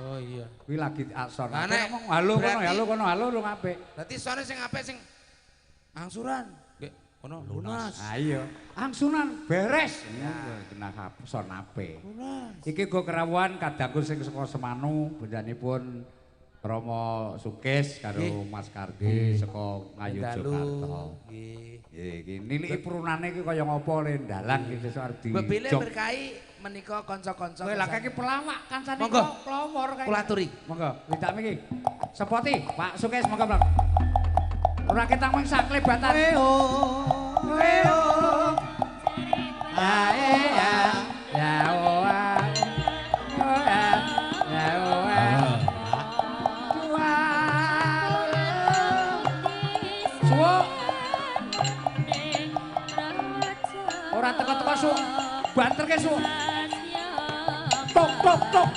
Oh iya. Kuwi lagi son. Ngomong halo kono halo kono halo urung apik. Berarti sone sing apik sing angsuran. Kono lunas. Ah iya. Angsuran beres. Ya kena son apik. Iki go kerawuhan kadangku sing saka Semanu benjanipun Romo Sukis karo Mas Kardi saka Ngayogyakarta. Nggih. Nggih, iki niliki prunane iki kaya ngopo le ndalang iki sesuk arep di. Bebile berkahi menika kanca-kanca. Kowe lah iki pelawak kancane kok pelawor kae. Kula aturi. Monggo, windak iki. Sepoti Pak Sukis monggo, Bang. Ora ketang mung sak klebatan. Weo. Ae ya. Ya oa. Oa. Ya oa. Dua. Suwuk. Ora teko-teko suwuk. Banterke suwuk. Tok tok tok.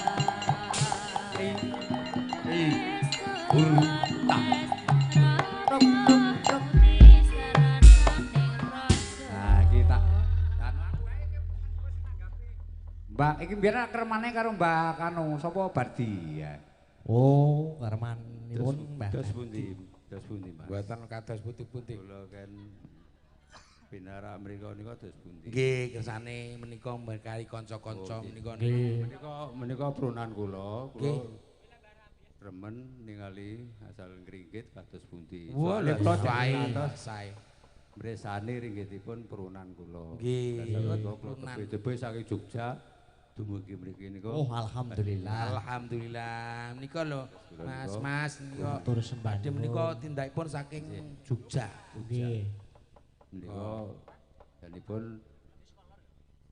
I. Ur. Tak. Mbak, iki biyen kremane karo Mbah Kanu, sapa Bardi ya. Oh, kremanipun Mbah. Dos pundi? Dos pundi, Mas? Mboten kados pundi-pundi. Kula kan pinarak mriku nika dos pundi? Nggih, kersane menika berkahi kanca-kanca menika. Menika menika prunan kula, kula remen ningali asal ngringgit kados pundi. Soale kula sae. Mresani ringgitipun prunan kula. Nggih, kula tebe-tebe saking Jogja dumugi mriki niku. Oh, alhamdulillah. Alhamdulillah. Menika lho, Mas-mas menika matur sembah. Menika tindakipun saking Jogja. Nggih. Menika danipun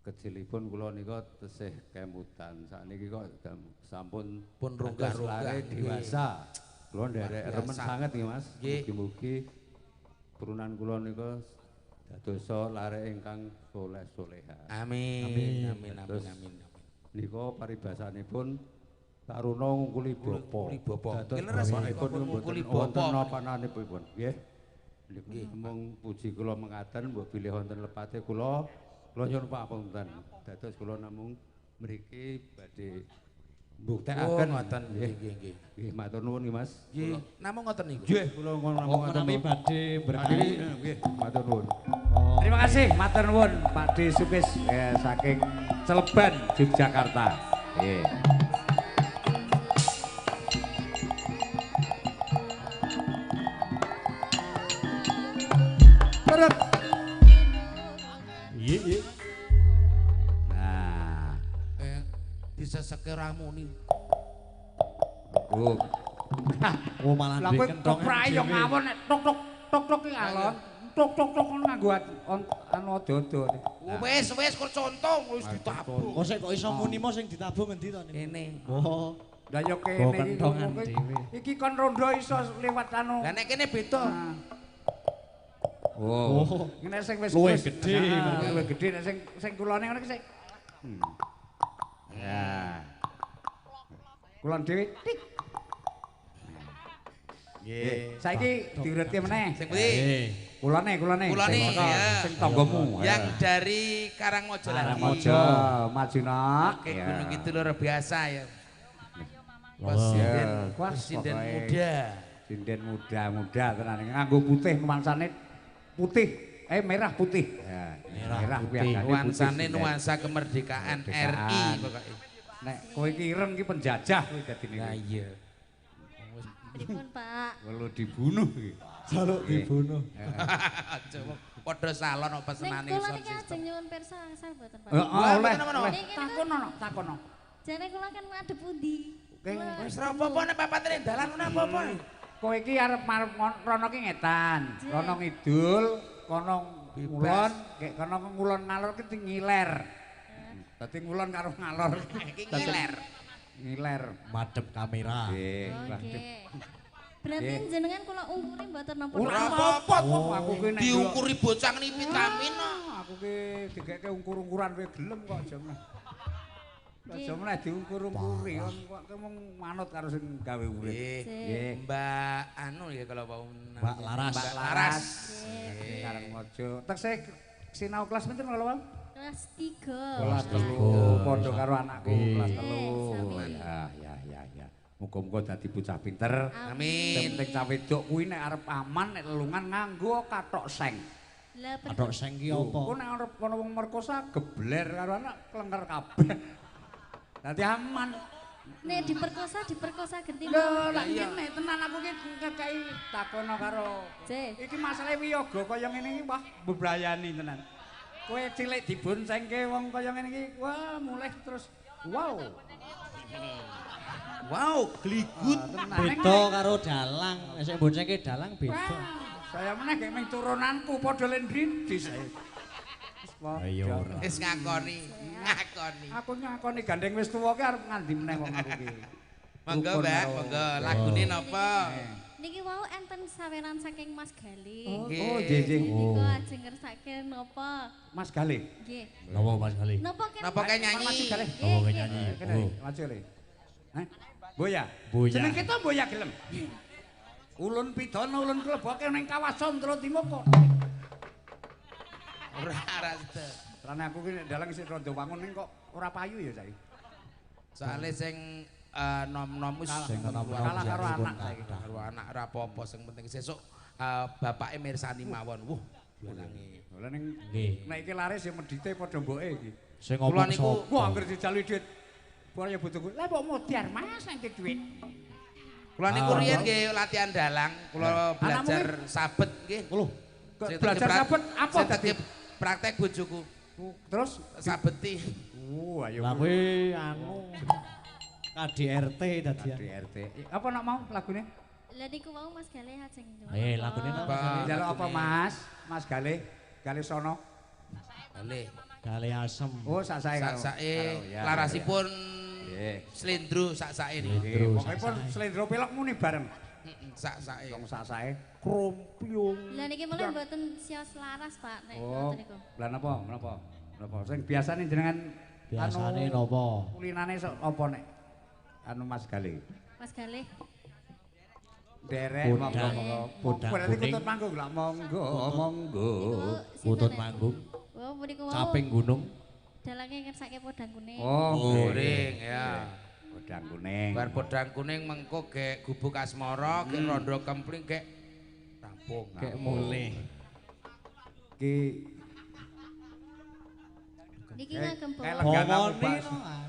Kecilipun kula nika tesih kemutan. Sakniki kok sampun pun runggah-runggah dewasa. Kula nderek remen sanget nggih Mas. Mugi-mugi turunan kula nika dadosa lare ingkang soleh-soleha. Amin. Amin amin amin. Nika paribasanipun taruna ngungkuli bapa. Dados bapakipun ngungkuli bapa wonten napananipun nggih. Niku namung puji kula mengaten mbok bilih wonten lepate kula. Kula nyuwun pangapunten. Dados kula namung mriki badhe mbuktekaken ngoten. Nggih nggih nggih. Nggih matur nuwun nggih Mas. Nggih, namung ngoten niku. Nggih, kula namung ngoten menawi badhe berkahi. Nggih, matur nuwun. Terima kasih matur nuwun Pak D Sukis saking Celeban Yogyakarta. Nggih. Terus. Iya, iya. Nah, diseseke ramuni. Oh. Oh malah duwe kentongan. Lah kowe yo ngawon nek tok tok tok tok ki alon. Tok tok tok ngono nganggo anu ado-ado. Wis wis kok contoh wis ditabuh. Kok sik kok iso muni mo sing ditabuh ngendi to niku? Kene. Oh. Lah yo kene iki. Iki kon rondo iso liwat anu. Lah nek kene beda. Oh. Nek sing wis luwih gedhe, luwih gedhe nek sing sing kulone ngono ki sik. Ya. Kulon dhewe tik. Nggih. Saiki diurutke meneh. Sing pundi? Kulone, kulone. Sing tanggamu. Yang dari Karangmojo lagi. Karangmojo, maju nak. Oke, Gunung Kidul luar biasa ya. Presiden, presiden muda. Sinden muda-muda tenan nganggo putih nuansane putih, merah putih. Ya, merah putih. Nuansane nuansa kemerdekaan RI pokoke. Nek kowe iki ireng iki penjajah kowe dadine. Lah iya. Pripun, Pak? Perlu dibunuh iki. Jaluk dibunuh. Aja padha salon kok pesenane sound system. Nek kula niki ajeng nyuwun pirsa angsal mboten, Pak? Heeh, oleh. Takono, takono. Jane kula kan ngadep pundi? Wis ora apa-apa nek papatene dalan ngono apa-apa. Kowe iki arep rono ki ngetan, rono ngidul, kono ngulon, gek kono ngulon ngalor ki ngiler. Dadi ngulon karo ngalor iki ngiler. Ngiler madhep kamera. Nggih, madhep. Berarti jenengan kula ungkuri mboten napa? Ora apa-apa, aku ki nek diungkuri bocah ngene vitamin kok. Aku ki digeke ungkur-ungkuran kowe gelem kok aja meneh. Aja meneh diungkur-ungkuri kok mung manut karo sing gawe urip. Nggih. Mbak anu ya kalau wau Mbak Laras. Mbak Laras. Karangmojo. Tesih sinau kelas pinten kalau wau? Kelas 3. Kelas 3. Padha karo anakku kelas 3. Ya ya ya ya. Muga-muga dadi bocah pinter. Amin. Sing penting cah wedok kuwi nek arep aman nek lelungan nganggo kathok seng. Kathok seng ki apa? Ku nek arep ana wong merkosa gebler karo anak klenger kabeh. Dadi aman. Nek diperkosa, diperkosa genti. Lho, lak ngene tenan aku ki ngekeki takono karo. Iki masalahe wiyaga kaya ngene iki wah mbeblayani tenan. Kowe cilik diboncengke wong kaya ngene iki, wah mulih terus wow. Wow, gligut. Beda karo dalang, nek sing boncengke dalang beda. Saya meneh gek ming turunanku padha lendridis. Ayo ora. Wis ngakoni, ngakoni. Aku ngakoni gandeng wis tuwa ki arep ngandi meneh wong aku ki. Monggo, Mbak, monggo. Lagune napa? Niki wau enten saweran saking Mas Galih. Oh, nggih, nggih. Niku ajeng ngersake napa? Mas Galih. Nggih. Napa Mas Galih? Napa Napa nyanyi? Mas Galih. Napa nyanyi? Maju le. Hah? Boya. Boya. Jeneng kita Boya gelem. Ulun pidana ulun kleboke ning kawah Condro Timoko. Ora ora sida. Rane aku ki nek dalang isih rada wangun ning kok ora payu ya saiki. Soale sing nom-nom wis sing nom-nom kalah karo anak saiki. Karo anak ora apa-apa sing penting sesuk bapake mirsani mawon. Wuh, dalange. Lah ning nek iki laris ya medhite padha mboke iki. Sing ngomong sapa? Wah, anggere dijaluki dhuwit. Ora ya bojoku. Lah kok modar Mas nek dhuwit. Kula niku riyen nggih latihan dalang, kula belajar sabet nggih. Lho, belajar sabet apa dadi praktek bojoku. Terus sabeti. Ayo. Lah kuwi anu KDRT dadian. KDRT. Apa nak mau lagune? Lah niku wau Mas Galih ajeng. Lagune napa? Njaluk apa Mas? Mas Galih, Galih sono. Galih. Galih asem. Oh, sak-sake karo. Sak-sake larasipun slendro sak-sake niku. Pokokipun slendro pelok muni bareng. Sak-sake. Wong sak-sake krompiung. Lah niki mulai mboten sios laras, Pak, nek ngoten niku. Lah napa? Napa? Napa? Sing biasane jenengan biasane napa? Kulinane sok apa nek anu Mas Galih? Mas Galih. Derek monggo-monggo. Berarti kutut manggung lah monggo monggo. Kutut manggung. Oh, niku wau. Caping gunung. Dalange ngersake podang kuning. Oh, kuning ya. Podang kuning. Bar podang kuning mengko gek gubuk asmara, gek rondo kempling gek rampung. Gek mulih. Ki niki ngagem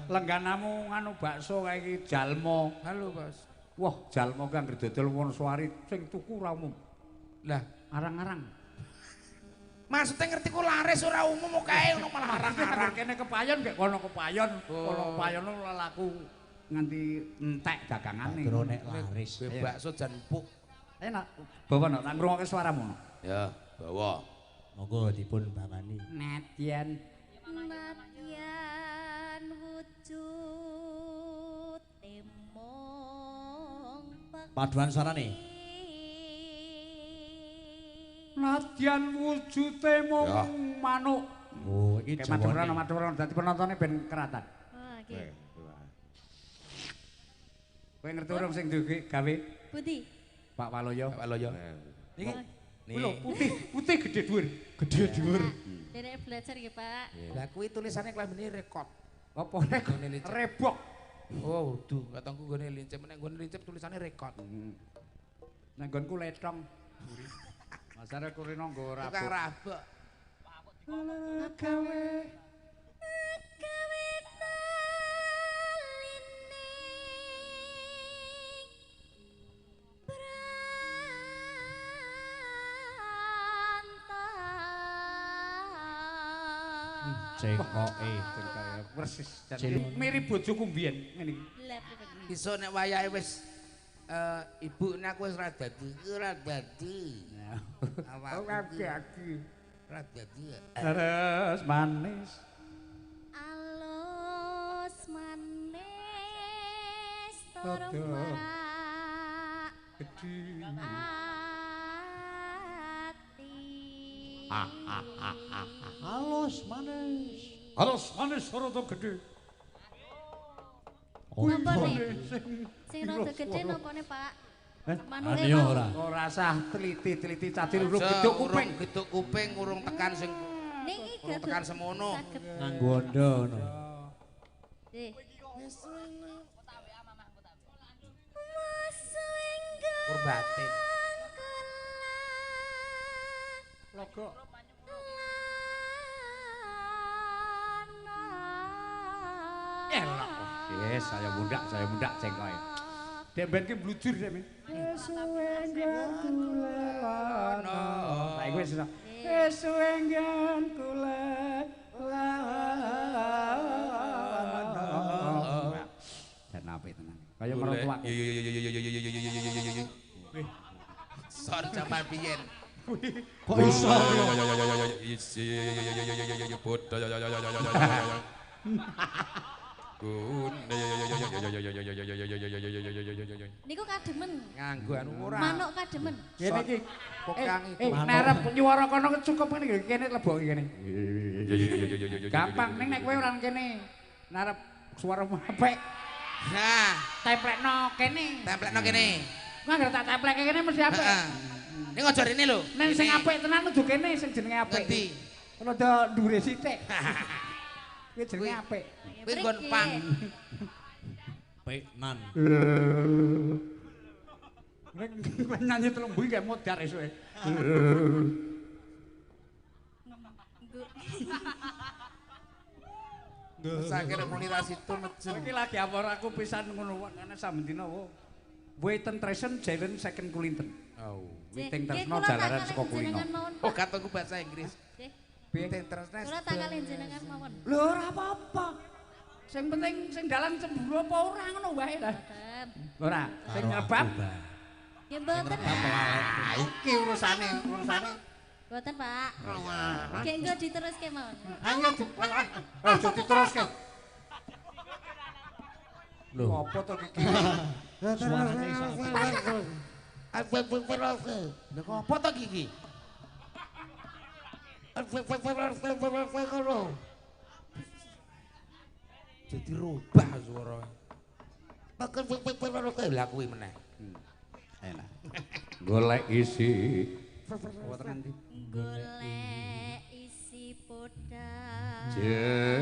lengganamu nganu bakso kae iki jalma. Halo, Bos. Wah, jalma ki anggere dodol Wonosari sing tuku ora umum. Lah, arang-arang. Maksudnya ngerti ku laris ora umum kae ngono malah arang-arang. Kene kepayon gek kono kepayon, kono kepayon laku nganti entek dagangane. Kira nek laris. Kowe bakso jan empuk. Enak. Bawa no, tak ngrungokke suaramu no. Ya, bawa. Monggo dipun bawani. Nadyan. Nadyan wujud temong paduan suarane. Nadyan wujute mung manuk. Oh, iki jawane. Matur dadi penontone ben keratan. Oh, nggih. Kowe ngerti urung sing gawe? Putih. Pak Waloyo. Pak Waloyo. Niki. Lho, putih, putih gede dhuwur. Gede dhuwur. Derek belajar nggih, Pak. Lah kuwi tulisane klambine rekod. Apa rekod? Rebok. Oh, duh, katongku nggone lincip, nek nggone lincip tulisane rekod. Nek nggonku letong. Masare kurino nggo rabuk. Tukang rabuk. Gawe gawe taline branta. Cengkoke persis. Mirip bojoku mbiyen ngene iki. Iso nek wayahe wis ibu ini aku wis ora dadi, ora dadi. Ora dadi. Ora dadi. Terus manis. Alus manis tur marak gedhi. Ati. Alus manis. Alus manis rada gedhe. Napa ne? Sing rada gedhe napane, Pak? Manuke ora. Ora sah teliti-teliti cadil urung gedhuk kuping, gedhuk kuping urung tekan sing niki tekan semono. Nganggo ondo ngono. Nggih. Kurbatin. Logo. Elok. Yes, saya mundak cengkoke. Dek ben ki blujur dek. Suwe nggon kulelana. Lah iku wis iso. Suwe nggon kulelana. Dan apik tenan. Kaya mertuaku. Son jaman biyen. Kok iso? Niku kademen. Nganggo anu ora. Manuk kademen. Kene iki kokang iku. Nek arep nyuwara kono cukup ngene iki kene lebokke kene. Gampang ning nek kowe ora kene. Nek arep suaramu apik. Nah, templekno kene. Templekno kene. Ku anggere tak templekke kene mesti apik. Heeh. Ning aja rene lho. Ning sing apik tenan kudu kene sing jenenge apik. Ngendi? Rada ndure sithik. Kuwi jenenge apik. Kuwi nggon pang. Peknan. Nek nyanyi telung buwi kayak modar esuke. Sakire muni ra situ mejen. Iki lagi apa aku pisan ngono ana saben dina wo. Witen Tresen Jalen second Kulinten. Oh, Witing Tresno jalaran saka kulino. Oh, katengku bahasa Inggris. Witing Tresno. Kula tak kalih jenengan mawon. Lho ora apa-apa. Sing penting sing dalang cemburu apa ora ngono wae lah. Ora, sing nyebab. Nggih mboten. Iki urusane, urusane. Mboten, Pak. Gek engko diteruske mawon. Ayo aja diteruske. Lho, apa to iki? Suarane iso. Lho kok apa to iki? Jadi rubah suara. Lah kuwi meneh. Enak. Golek isi. Apa tekan ndi? Golek isi podang. Jeneng.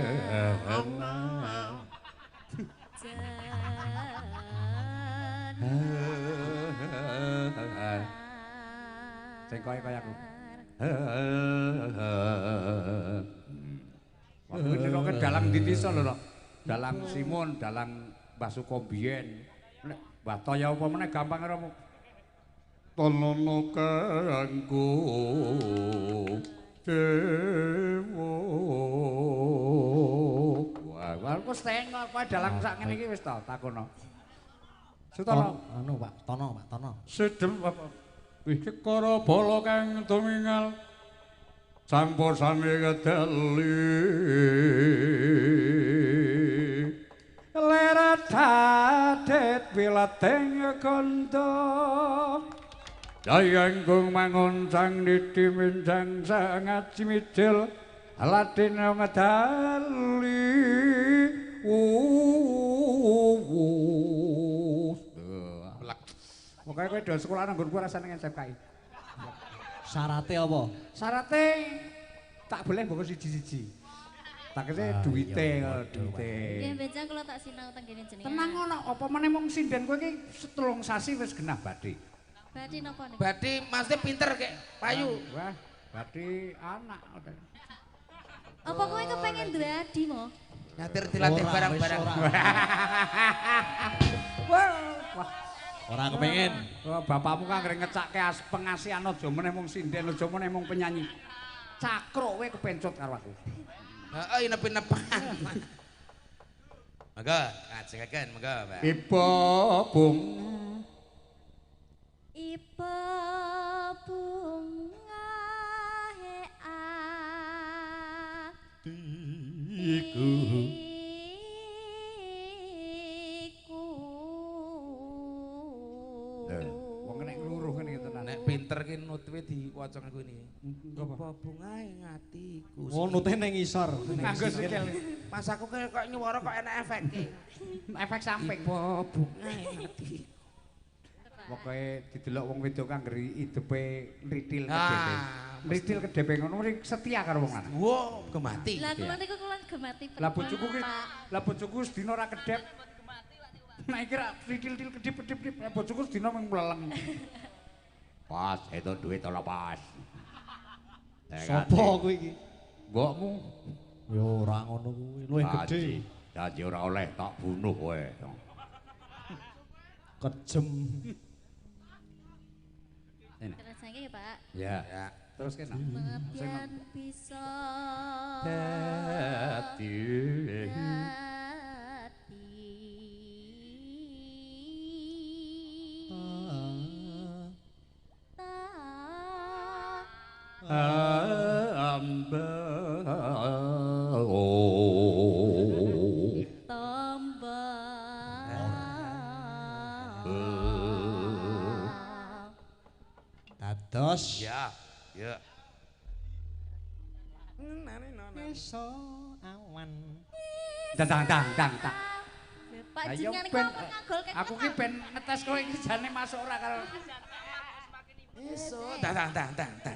Sing kaya kaya aku. Wah, kuwi niroke dalang ndi desa lho, Rok. Dalang Simun, dalang Mbah Suko biyen. Nek Mbah Toya apa meneh gampang karo Tolono kanggo dewa. Wah, aku setengah kowe dalang sak ngene iki wis to takono. Sutono. Anu Pak Tono, Pak Tono. Sedem apa? Wih kekara bala kang tumingal sampur sami kedeli. Lera tadet wilateng kondo. Dayang gung mangun sang niti minjang sangat cimidil ladin ngedali. Pokoke kowe do sekolah nang nggonku rasane nang SMKI. Syarate apa? Syarate tak boleh mbok siji-siji. Takese duwite, duwite. Nggih, benjang kula tak sinau teng kene jenengan. Tenang ngono, apa meneh mung sinden kowe iki 3 sasi wis genah bathi. Bathi napa niku? Bathi maksudnya pinter kek payu. Wah, bathi anak. Apa kowe kepengin duwe adi mo? Nyatir dilatih barang-barang. Wah. Ora kepengin. Bapakmu kan ngreng ngecake pengasihan aja meneh mung sinden, aja meneh mung penyanyi. Cakruk kowe kepencut karo aku. Heeh, inep-inepan. Monggo, ngajengaken monggo, Pak. Iba bung. Iba bunga atiku. Wong nek ngluruh ngene tenan. Nek pinter ki nutwe diwaca nganggo ini. Apa bungae atiku. Oh, nute ning ngisor. Nganggo sikil. Mas aku kok nyuwara kok enak efeke. Efek samping. Apa bungae atiku. Pokoke didelok wong wedok kang ngeri idepe nritil kedhepe. Nritil kedhepe ngono mesti setia karo wong lanang. Wo, gemati. Lah kula niku kula gemati. Lah bojoku ki, lah bojoku sedina ora kedhep. Nek iki ra nritil kedhep-kedhep, bojoku sedina mung mleleng. Pas, itu duit ora pas. Sopo kuwi iki? Mbokmu. Ya ora ngono kuwi, luwih gedhe. Janji ora oleh tak bunuh kowe. Kejem. Terus saiki ya, Pak. Ya. Terus kena. Pengabdian bisa dadi amba tombo. Dados. Ya, ya. Iso awan. Dang dang dang tak. Pak jenengan kok ngagolke. Aku ki ben ngetes kowe iki jane masuk ora karo. Iso dang dang dang dang dang.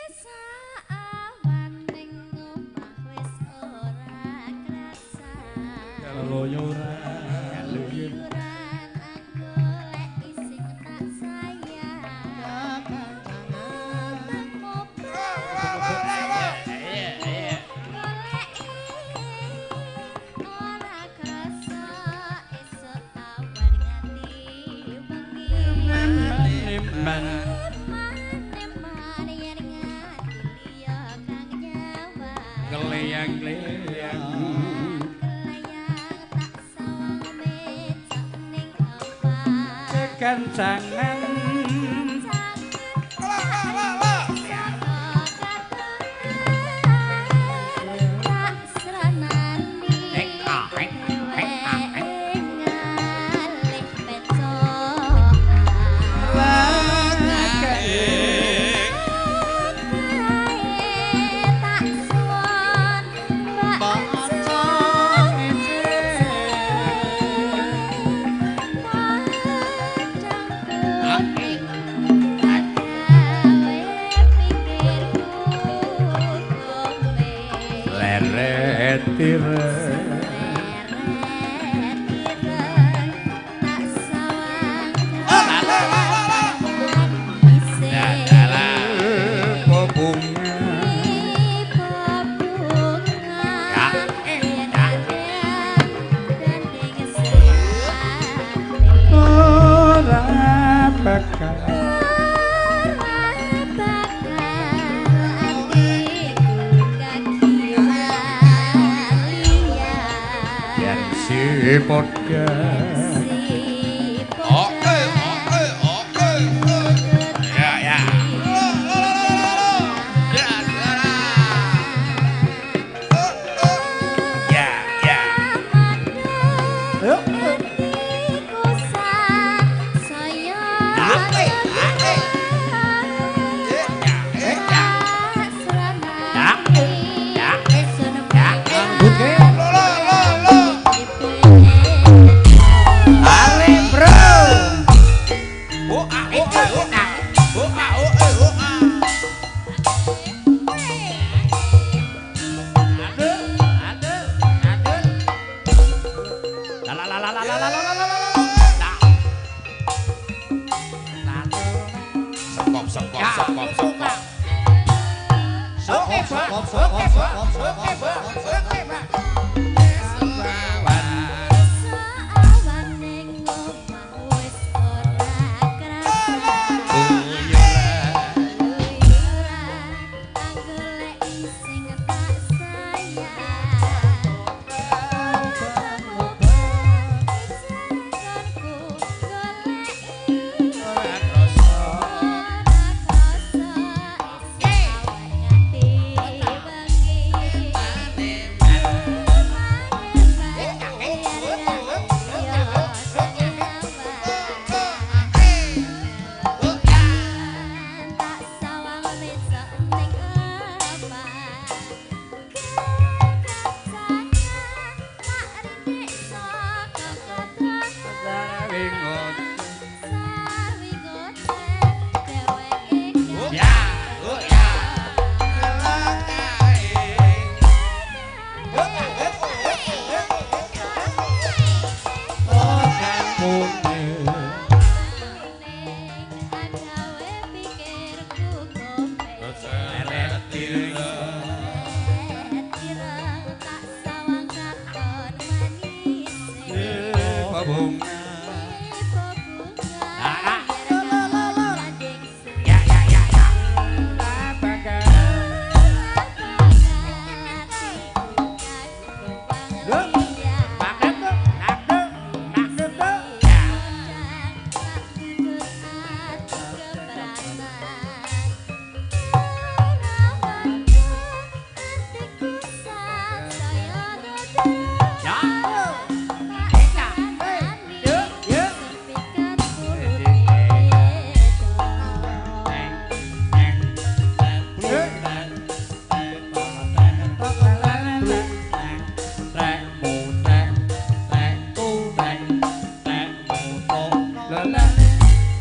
Isa awan ning omah wis ora krasa. Keluyuran. Keluyuran anggolek ising tak sayang. Ora krasa esuk awan nganti wengi. Man. Eman yen ngati liya kang nyawang. Keleyang-keleyang. Kelayang tak sawang becak ning omah. Kekancangan. Kekancangan. ireng. Tak sawang Ora bakal yen si podga. Oke, oke, oke. Ya, ya. Ya, ya. Ya, ya. Ale bro. O a o a o a. O a o a o a. Aduh, aduh, aduh. La la la la la la la la la la. Sekop, sekop, sekop, sekop. Oke, Pak. Oke, Pak. Oke, Pak. Oke, Pak.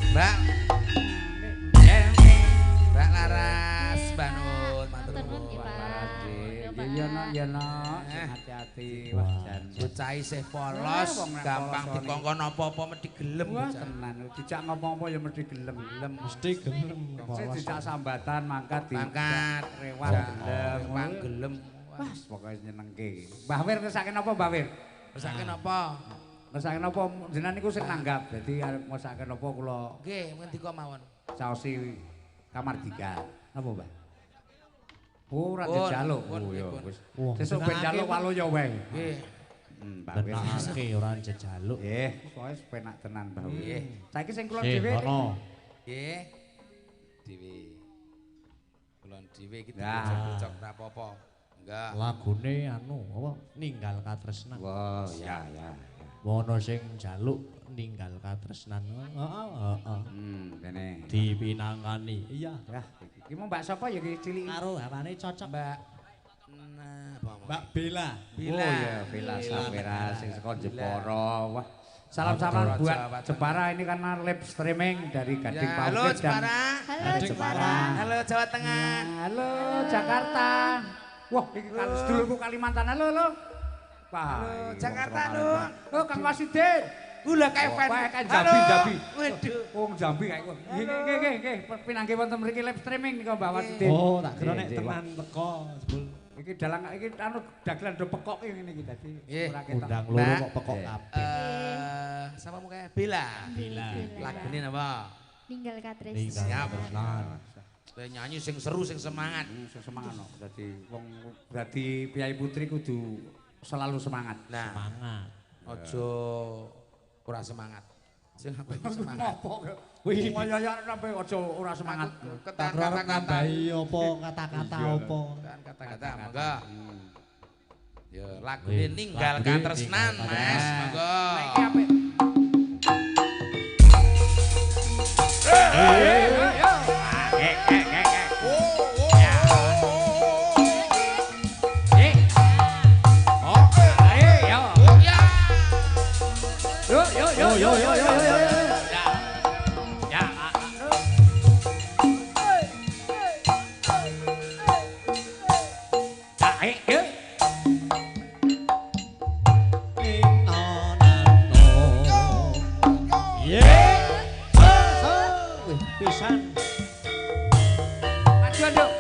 Mbak. Mbak Laras, Mbak Nun, matur nuwun. Iya nok, iya nok, hati-hati. Wah, jan. Bocah isih polos, gampang dikongkon apa-apa mesti gelem. Wah, tenan. Dijak ngomong apa ya mesti gelem. Gelem. Mesti gelem. Sing dijak sambatan mangkat Mangkat, rewang gelem. Rewang gelem. Wah, pokoke nyenengke. Mbah Wir ngersake napa Mbah Wir? Ngersake napa? Ngersake napa jenengan niku sing nanggap. Dadi arep ngersake napa kula. Nggih, ngendika mawon. Saosi Kamardika. Napa, Mbah? Oh, ora njaluk. Oh ya wis. Sesuk ben njaluk waluya wae. Nggih. Mbah Wir. Benake ora njaluk. Nggih, pokoke penak tenan Mbah Wir. Nggih. Saiki sing kula dhewe. Nggih. Dhewe. Kula dhewe iki dicocok ora apa-apa. Enggak. Lagune anu apa ninggal katresnan. Wah, ya ya. Wono sing njaluk ninggal katresnan. Heeh, heeh. Kene. Dipinangkani. Iya. Ya, iki mau Mbak sapa ya iki cilik? Karo hawane cocok. Mbak nah, Mbak Bella. Bella. Oh iya, Bella Safira sing saka Jepara. Wah. Salam-salam buat Jepara ini karena live streaming dari Gading Paukit. Halo Jepara. Halo Jepara. Halo Jawa Tengah. Halo Jakarta. Wah, iki sedulurku Kalimantan. Halo, halo. Wah, Jakarta lho. Oh, Kang Wasidin. Gula kae fan. Kae Jambi-Jambi. Waduh. Wong Jambi kae. Nggih nggih nggih pinanggih wonten mriki live streaming nika Mbah Wasidin. Oh, tak kira nek tenan teko jebul. Iki dalang iki anu dagelan do pekok ngene iki dadi ora ketok. Undang loro kok pekok kabeh. Sapa muka Bella. Bella. Lagune napa? Ninggal Katresnan. Siap. Kowe nyanyi sing seru sing semangat. Sing semangat no. Dadi wong dadi priyayi putri kudu selalu semangat. Nah, semangat. Aja ora semangat. Sing apa iki semangat? Kuwi kaya sampe aja ora semangat. Kata-kata nambahi apa kata-kata apa. Kata-kata monggo. Ya lagune Ninggal Katresnan Mas, monggo. Nah iki apik. Yo yo yo yo yo. Ya. Ya. Pisan. Maju, Nduk.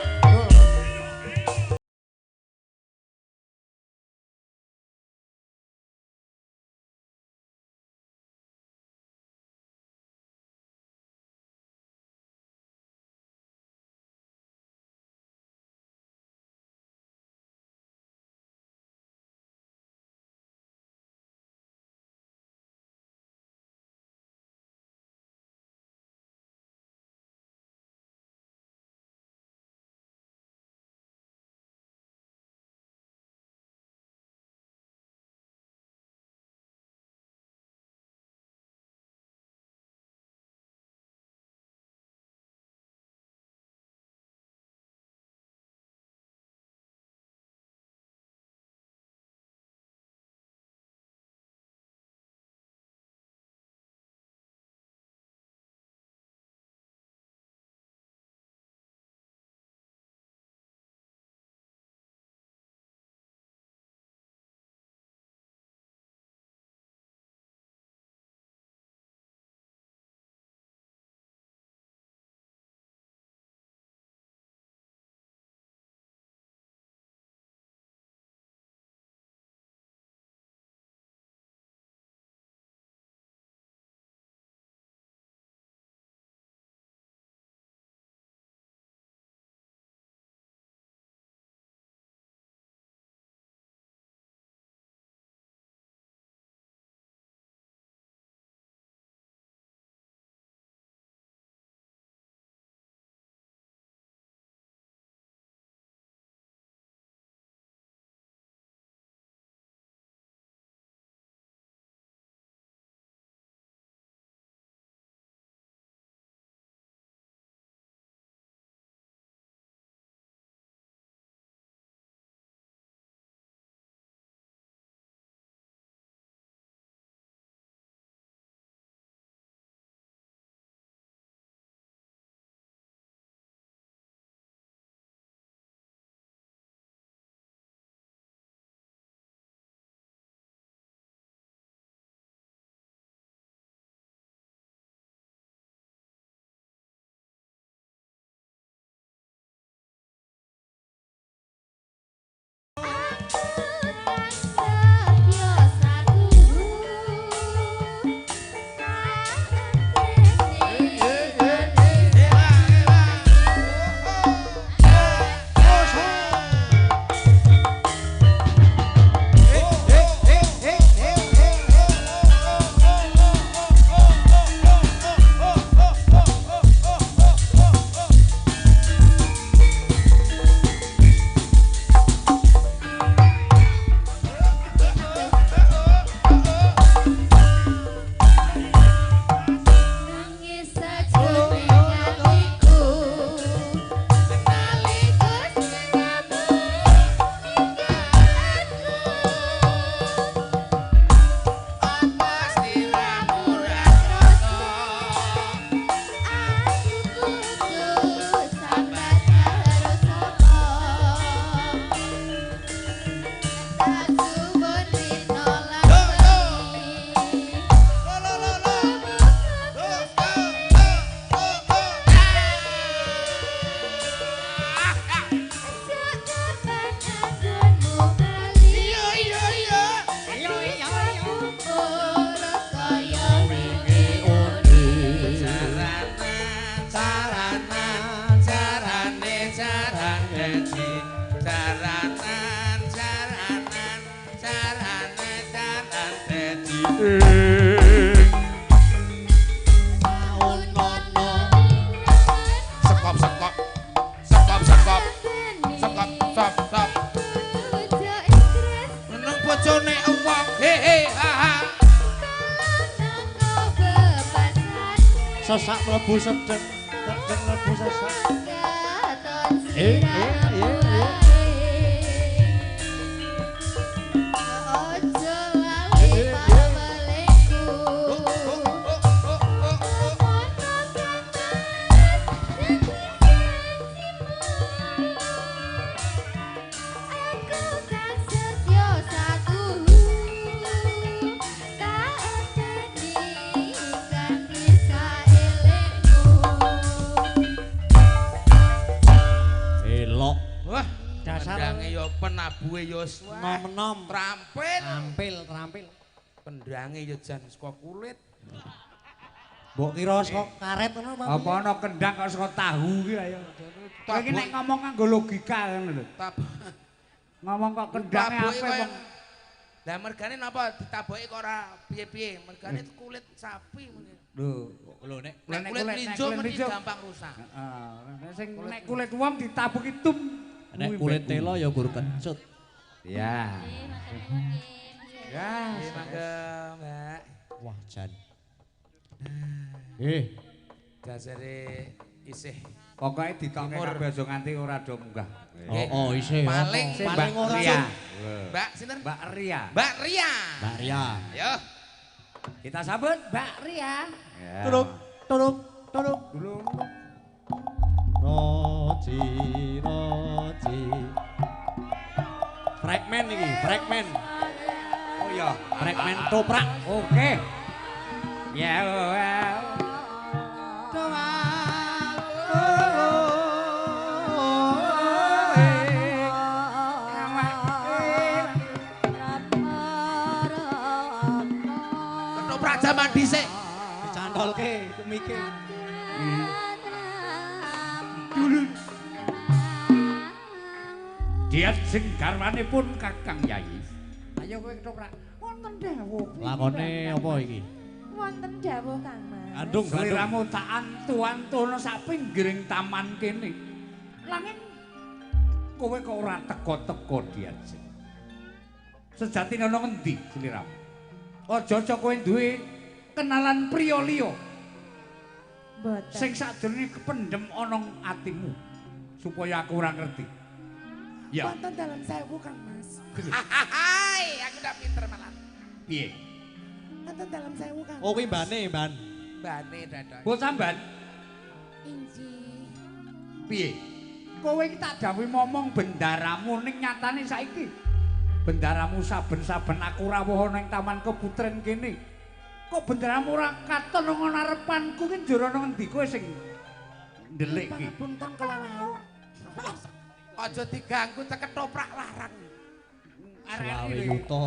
Sekop sekop. Sekop sekop. Sekop sop sop. Nang bojone wong. He he ha ha. Sesak mlebu sedeng, sedeng mlebu sesak. Eh eh eh eh. Kendange ya penabuhe ya nom-nom, trampil. Trampil, trampil. Kendange ya jan saka kulit. Mbok kira saka karet ngono apa? Apa ana kendang kok saka tahu ki ayo. Kowe iki nek ngomong nganggo logika ngono lho. Ngomong kok kendange apik wong. Lah mergane napa ditaboki kok ora piye-piye? Mergane kulit sapi mungkin. Lho, lho nek kulit mlinjo mesti gampang rusak. Heeh. Nek sing nek kulit wong ditabuki tum. Nek kulit telo ya gur kecut. Ya. Ya, mangga, Mbak. Wah, jan. Nggih. Dasare isih. Pokoke ditokke kabeh aja nganti ora do munggah. Oh, isih. Paling paling ora. Mbak sinten? Mbak Ria. Mbak Ria. Mbak Ria. Ayo. Kita sambut Mbak Ria. Turuk, turuk, turuk. Dulu. Roji, roji. Fragmen iki, fragmen. Oh iya, fragmen toprak. Oke. Ya. Ketoprak jaman dhisik. Dicantolke mike. Diat sing garwanipun Kakang Yai. Ayo kowe ketoprak. Wonten dawuh. Lakone apa iki? Wonten dawuh Kang Mas. Gandung, gandung. Sliramu tak antu-antono sak pinggiring taman kene. Nanging kowe kok ora teka-teka Diat sing. Sejatine ana ngendi sliramu? Aja-aja kowe duwe kenalan priya liya. Mboten. Sing sajroné kependhem ana atimu supaya aku ora ngerti. Ya. Wonten dalem sewu Kang Mas. Hai, aku ndak pinter malah. Piye? Wonten dalem sewu Kang. Oh kuwi mbane, Mban. Mbane dadak. Bocah Mban. Injih. Piye? Kowe iki tak dawuhi momong bendaramu ning nyatane saiki. Bendaramu saben-saben aku rawuh ana ing Taman Keputren kene. Kok bendaramu ora katon nang ngarepanku ki njur ana ngendi kowe sing ndelik iki? Pangapunten kula wau. Aja diganggu ceket toprak larang. Selawe yuta.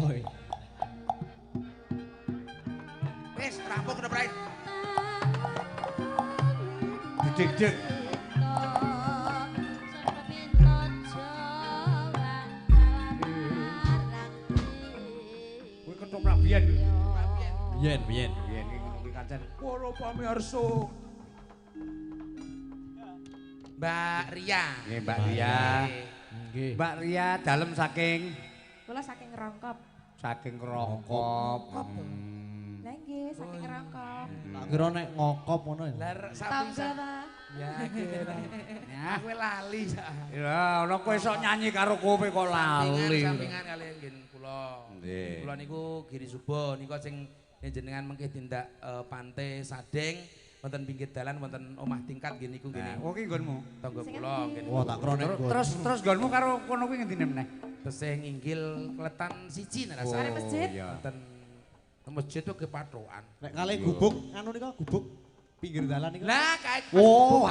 Wis rampung ketoprak. Dedeg-deg. Kowe ketoprak biyen. Biyen, biyen. Biyen iki ngono kuwi kancen. Para pamirsa. Mbak Ria. Nggih, Mbak Ria. Nggih. Mbak Ria dalem saking kula saking Rongkop. Saking Rongkop. Lah nggih, saking Rongkop. Tak kira nek ngokop ngono ya. Lah tangga ta. Ya kira. Kowe lali sak. Ya, ana kowe sok nyanyi karo kowe kok lali. Sampingan kaliyan nggih kula. Kula niku Giri Subo nika sing jenengan mengke tindak pantai Sadeng wonten pinggir dalan wonten omah tingkat nggih niku nggih. Oh ki nggonmu. Tangga kula nggih. Wah tak kira nek terus terus nggonmu karo kono kuwi ngendi meneh? Tesih nginggil kletan siji nek rasane masjid. Wonten masjid tuh kepathokan. Nek kalih gubuk anu nika gubuk pinggir dalan niku. Lah kae oh.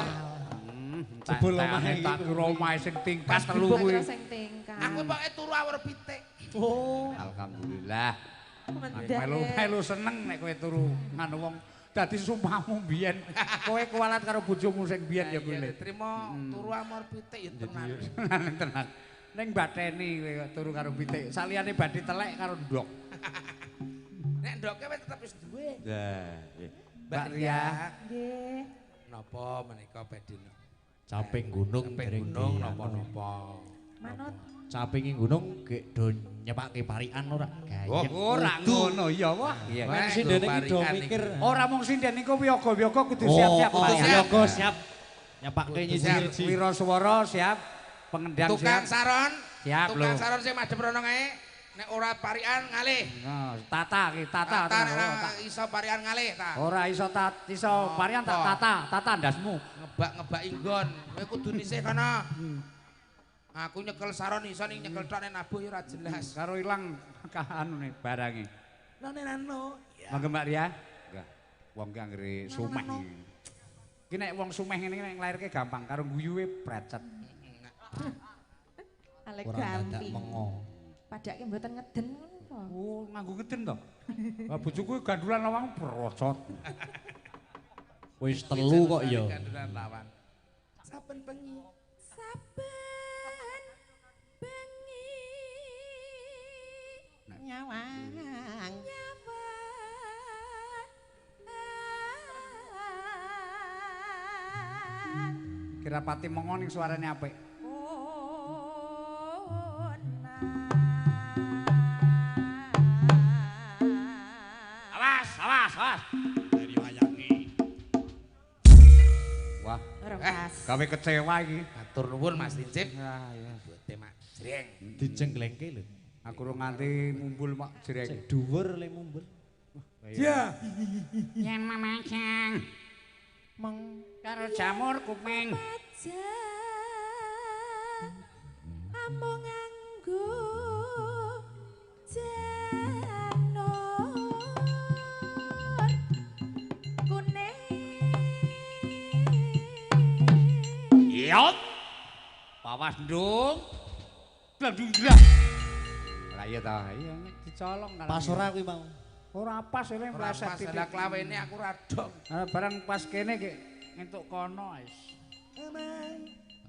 Jebul omahe tak kira omahe sing tingkat telu kuwi. Aku pokoke turu awur pitik. Oh, alhamdulillah. Melu-melu seneng nek kowe turu nganu wong dadi sumpahmu biyen. Kowe kuwalat karo bojomu sing biyen ya kuwi. Trimo turu amor pitik ya tenan. Tenan. Ning bateni kowe turu karo pitik. Saliyane badhe telek karo ndok. Nek Endoke wis tetep wis duwe. Lah, nggih. Mbak Ria. Nggih. Napa menika badhe Caping gunung caping gunung napa-napa. Manut. Caping gunung gek do nyepake parikan ora gayeng. Ora ngono ya wah. Iya. Wong sindene iki do mikir. Ora mung sinden niku wiyaga-wiyaga kudu siap-siap. Oh, parikan. wiyaga siap. Nyepake nyiji-nyiji. Wiraswara siap, pengendang siap. Tukang saron. Siap lho. Tukang saron sing madhep rono kae nek ora parikan ngalih. Nah, tata ki, tata. Tata nek iso parikan ngalih ta. Ora iso tat, iso parikan tak tata, tata ndasmu. Ngebak-ngebak inggon. Kowe kudu nisih kono. Aku nyekel saron iso ning nyekel tok nek nabuh ya ora jelas. Karo ilang anune barange. Nane nano. Monggo Mbak Ria. Enggak. Wong ki anggere sumeh. Ki nek wong sumeh ngene iki nek nglairke gampang karo guyuwe precet. Ale Ora dadak gamping. mengo. Padake mboten ngeden ngono to. Oh, nganggo ngeden to. Lah bojoku gandulan lawang brocot. Wis telu kok ya. Gandulan lawan. Saben bengi. Saben bengi Nyawang. nyawang. Kira pati mengo ning suarane apik. Awas, awas, awas. Dari wayange. Wah, Ora pas. gawe kecewa iki. Matur nuwun Mas Lincip. Ya, ya. Bote mak jreng. Dijenglengke lho. Aku ora nganti mumbul mak jreng. Sik dhuwur le mumbul. Ya. Yen mamacang Meng karo jamur kuping. Aja amung nganggo janur kuning. Yot. Pawas ndung. Blang-blang. Lah iya ta, iya dicolong kalau. Pas ora kuwi mau. Ora pas eling Ora pleset pas titik. lah klawene aku ora dong. Lah barang pas kene ki entuk kono wis.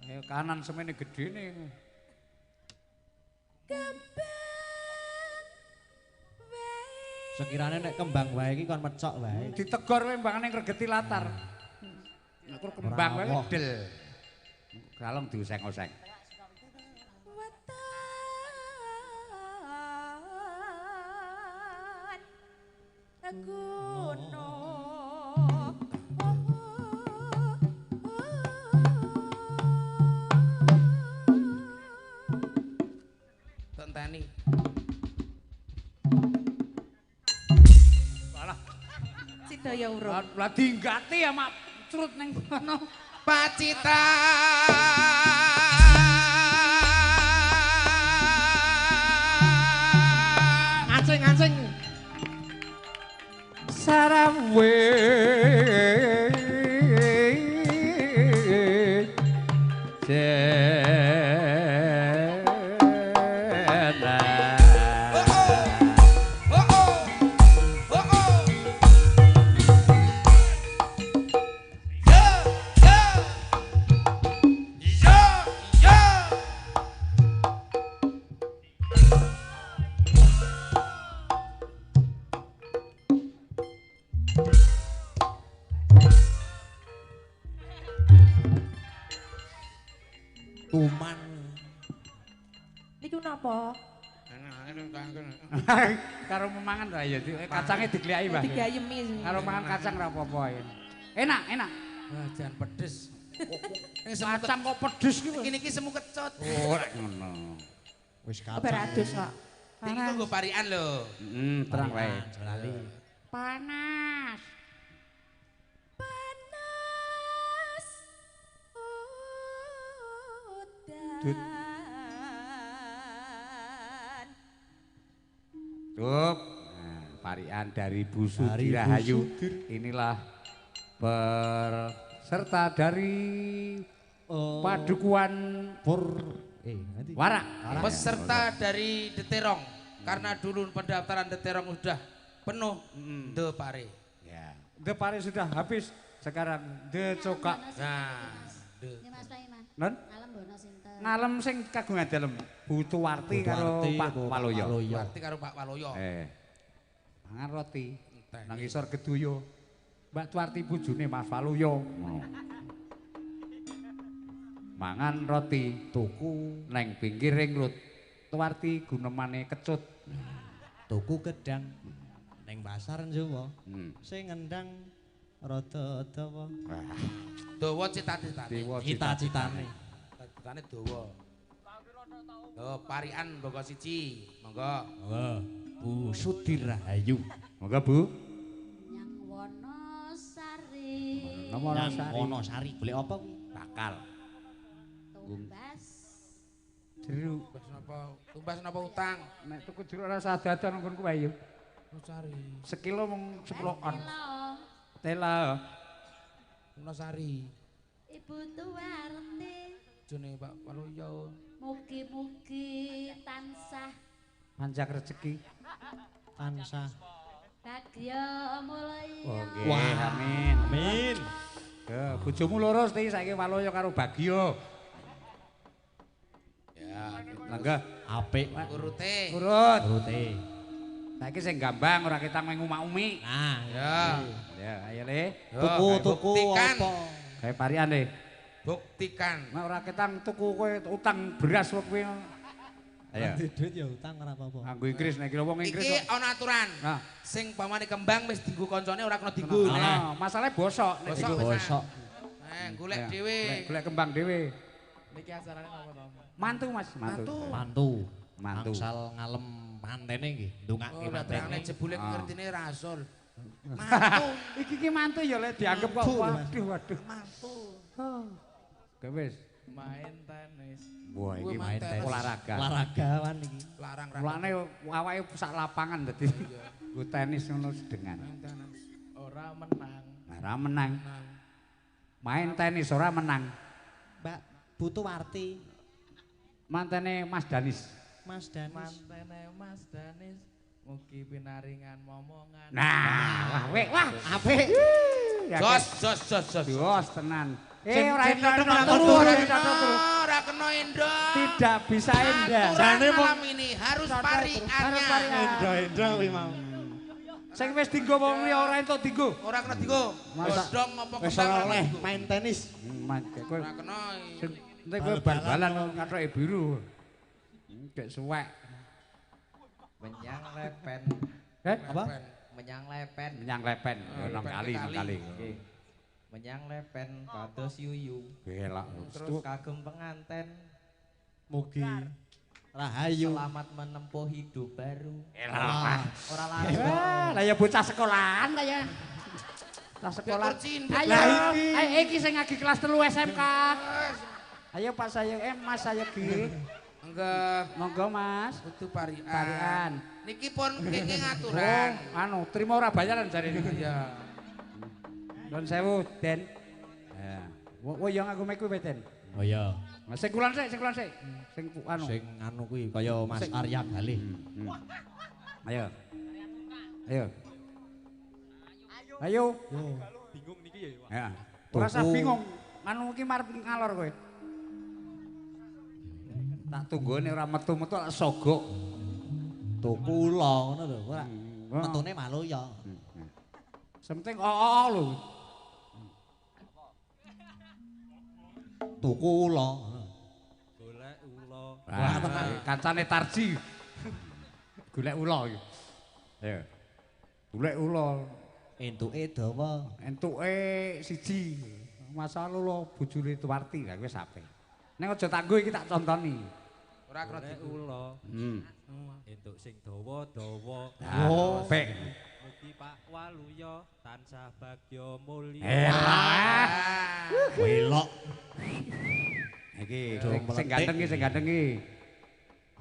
Ayo kanan semene gedene. Kembang wae. Sekirane nek kembang wae iki kon mecok wae. Ditegor wae mbangane ngregeti latar. Aku kembang wae Ora del. Kalong dioseng-oseng. Weton gunung. Tenteni. Alah, Sidaya urip. lah dinggati ya mak crut ning kono. Pacitan. Ngancing-ngancing. Sarawe jena. Oh oh. Oh oh. Oh oh. Yo yo. Yo yo. Tuman. Niku napa? Karo memangan ra ya, kacangnya digleki, Mbah. Digayemi. Karo mangan kacang ra apa-apa ya. Enak, enak. Wah, jan pedes. Ning semu Kacang kok pedes ki. Iki niki semu kecut. Ora ngono. Wis kacang. Beratus kok. Iki kok nggo parikan lho. Heeh, terang wae. Aja lali. Panas. Panas Dut. udan. Tup. Nah, parian dari Bu Dari Bu Sudirahayu. Sudir. Inilah peserta dari Padukuan Pur nanti. Warak. Peserta dari Deterong. Karena dulu pendaftaran Deterong sudah penuh. De Pare. Ya. De Pare sudah habis. Sekarang De Cokak. Nah, De. Nggih Mas Paiman. Non? Ngalem bono sinten? Ngalem sing kagungan dalem Bu Tuwarti karo Tuwarti Pak apa Pak Waloyo. Waloyo. Berarti karo Pak Waloyo. Mangan roti. Nang isor geduyo. Mbak Tuarti bojone Mas Waluyo. Ngono. Mangan roti Tuku neng pinggir ring road. Tuarti gunemane kecut. Tuku gedang neng pasar Jawa. Sing ngendang rada dawa. Dawa cita-citane. Cita-citane. Cita-citane dawa. Oh, parikan mboko siji. Monggo. Monggo. Bu Sudirahayu. Monggo, Bu. Nyang Wonosari. Nang Wonosari golek apa kuwi? Bakal. Tumbas. Jeruk. Tumbas napa? Tumbas napa utang? Nek tuku jeruk ora sadadan nggon kuwi ayo. Wonosari. Sekilo mung 10 on. Tela. Wonosari. Ibu Tuwarti. Jone Pak Waluyo. Mugi-mugi tansah panjang rezeki. Tansah bagya mulya. Oh, nggih, amin. Amin. Ya, bojomu loro Sti saiki Waluyo karo Bagyo. Ya, monggo. Apik. Urute. Urut. Urute. Saiki sing gambang ora ketang mung umak-umi. Nah, ya. Ya, ayo Le. Tuku-tuku apa? Kayak parian Le. Buktikan. Nek ora ketang tuku kowe utang beras kok kowe. Ayo. Duit ya utang ora apa-apa. Nganggo Inggris nek kira wong Inggris. Iki ana aturan. Nah, sing pamane kembang wis dienggo kancane ora kena dienggo. Nah, masalahe bosok nek Bosok Bosok. Golek dhewe. Golek kembang dhewe. Niki acarane napa to? Mantu Mas, mantu. Mantu. Mantu. Angsal ngalem mantene nggih, ndongake mantene. Jebule ngertine rasul. Mantu. Iki ki mantu ya lek dianggep kok waduh waduh. Mantu. Oke wis. Main tenis. Wah iki main tenis. Olahraga. Olahragawan iki. Larang ra. Mulane awake sak lapangan dadi nggo tenis ngono sedengan. Ora menang. Ora menang. Main tenis ora menang. Mbak Butuh Warti. Mantene Mas Danis. Mas Danis. Mantene Mas Danis. Mugi pinaringan momongan. Nah, wah wah apik. Jos jos jos jos. Jos tenan. Ora ora kena endo. Tidak bisa enda. Jane malam ini harus pariannya. Endo-endo kuwi mau. Sing wis dienggo wong liya ora entuk dienggo. Ora kena dienggo. Godhong apa wis ora oleh main tenis. Main kowe. Ora kena. Nek kowe bal-balan kathoke biru. Gek suwek. Menyang lepen. Apa? Menyang lepen. Menyang lepen. Nang kali, nang kali. Menyang lepen pados yuyu. Gelak. Terus kagem penganten. Mugi rahayu. Selamat menempuh hidup baru. Elah. Ora laris. Lah ya bocah sekolahan ta ya. Lah sekolah. Ayo iki iki sing ngagi kelas 3 SMK. Ayo Pak saya Mas saya Gi. Monggo. Monggo Mas. Kudu parian. Parian. Niki pun kenging aturan. Oh, anu trimo ora bayaran jare niki. Iya. Nuwun sewu, Den. Ya. Wo yo ngaku mek kuwi, Den. Oh iya. Sing kulon sik, sing kulon sik. Sing anu. Sing anu kuwi kaya Mas Arya Galih. Ayo. Ayo. Ayo. Bingung niki ya, Pak. Ya. Ora usah bingung. Anu iki marep ngalor kowe. Tak tunggone ora metu-metu tak sogok. Tuku ula ngono lho, ora. Metune malu ya. Sing penting oo lho. Tuku ula. Golek ula. Wah, kancane Tarji. Golek ula iki. Ayo. Golek ula. Entuke dawa. Entuke siji. Masalah ula bojone Tuwarti lah wis apik. Ning aja tanggo iki tak contoni. Ora kena Golek ula. Entuk sing dawa-dawa. Oh, apik. Mugi Pak Waluyo tansah bagya mulya. Elah. Welok. Iki sing ganteng iki, sing ganteng iki.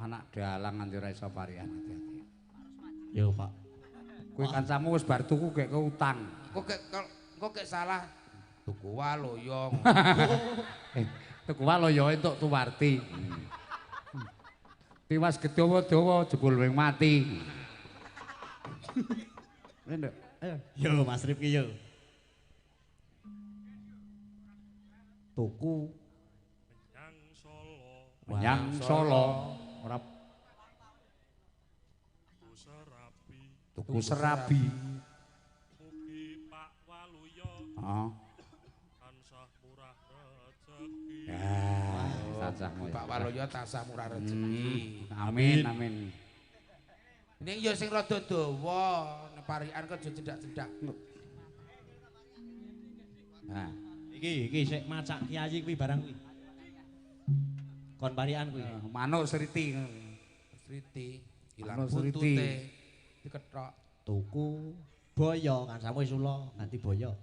Anak dalang nganti ora iso parian hati-hati. Yo, Pak. Kowe kancamu wis bar tuku gek kowe utang. Kok gek salah tuku Waluyo. Tuku Waluyo entuk Tuwarti. Tiwas gedawa-dawa jebul wing mati. Nduk. Ayo. Yo Mas Rifki yo. Tuku menyang Solo. Menyang Solo. Ora serabi. Tuku serabi. Mugi Pak Waluyo. Heeh. Tansah murah rezeki. Ya, tansah Pak Waluyo tansah murah rezeki. Amin, amin. Ning ya sing rada dawa, nek parikan kok aja cendhak-cendhak. Nah, iki sik macak kiai kuwi barang kuwi. Kon parikan kuwi. Manuk seriti. Seriti, ilang putute dikethok. Tuku boyo kancamu wis ula ganti boyo.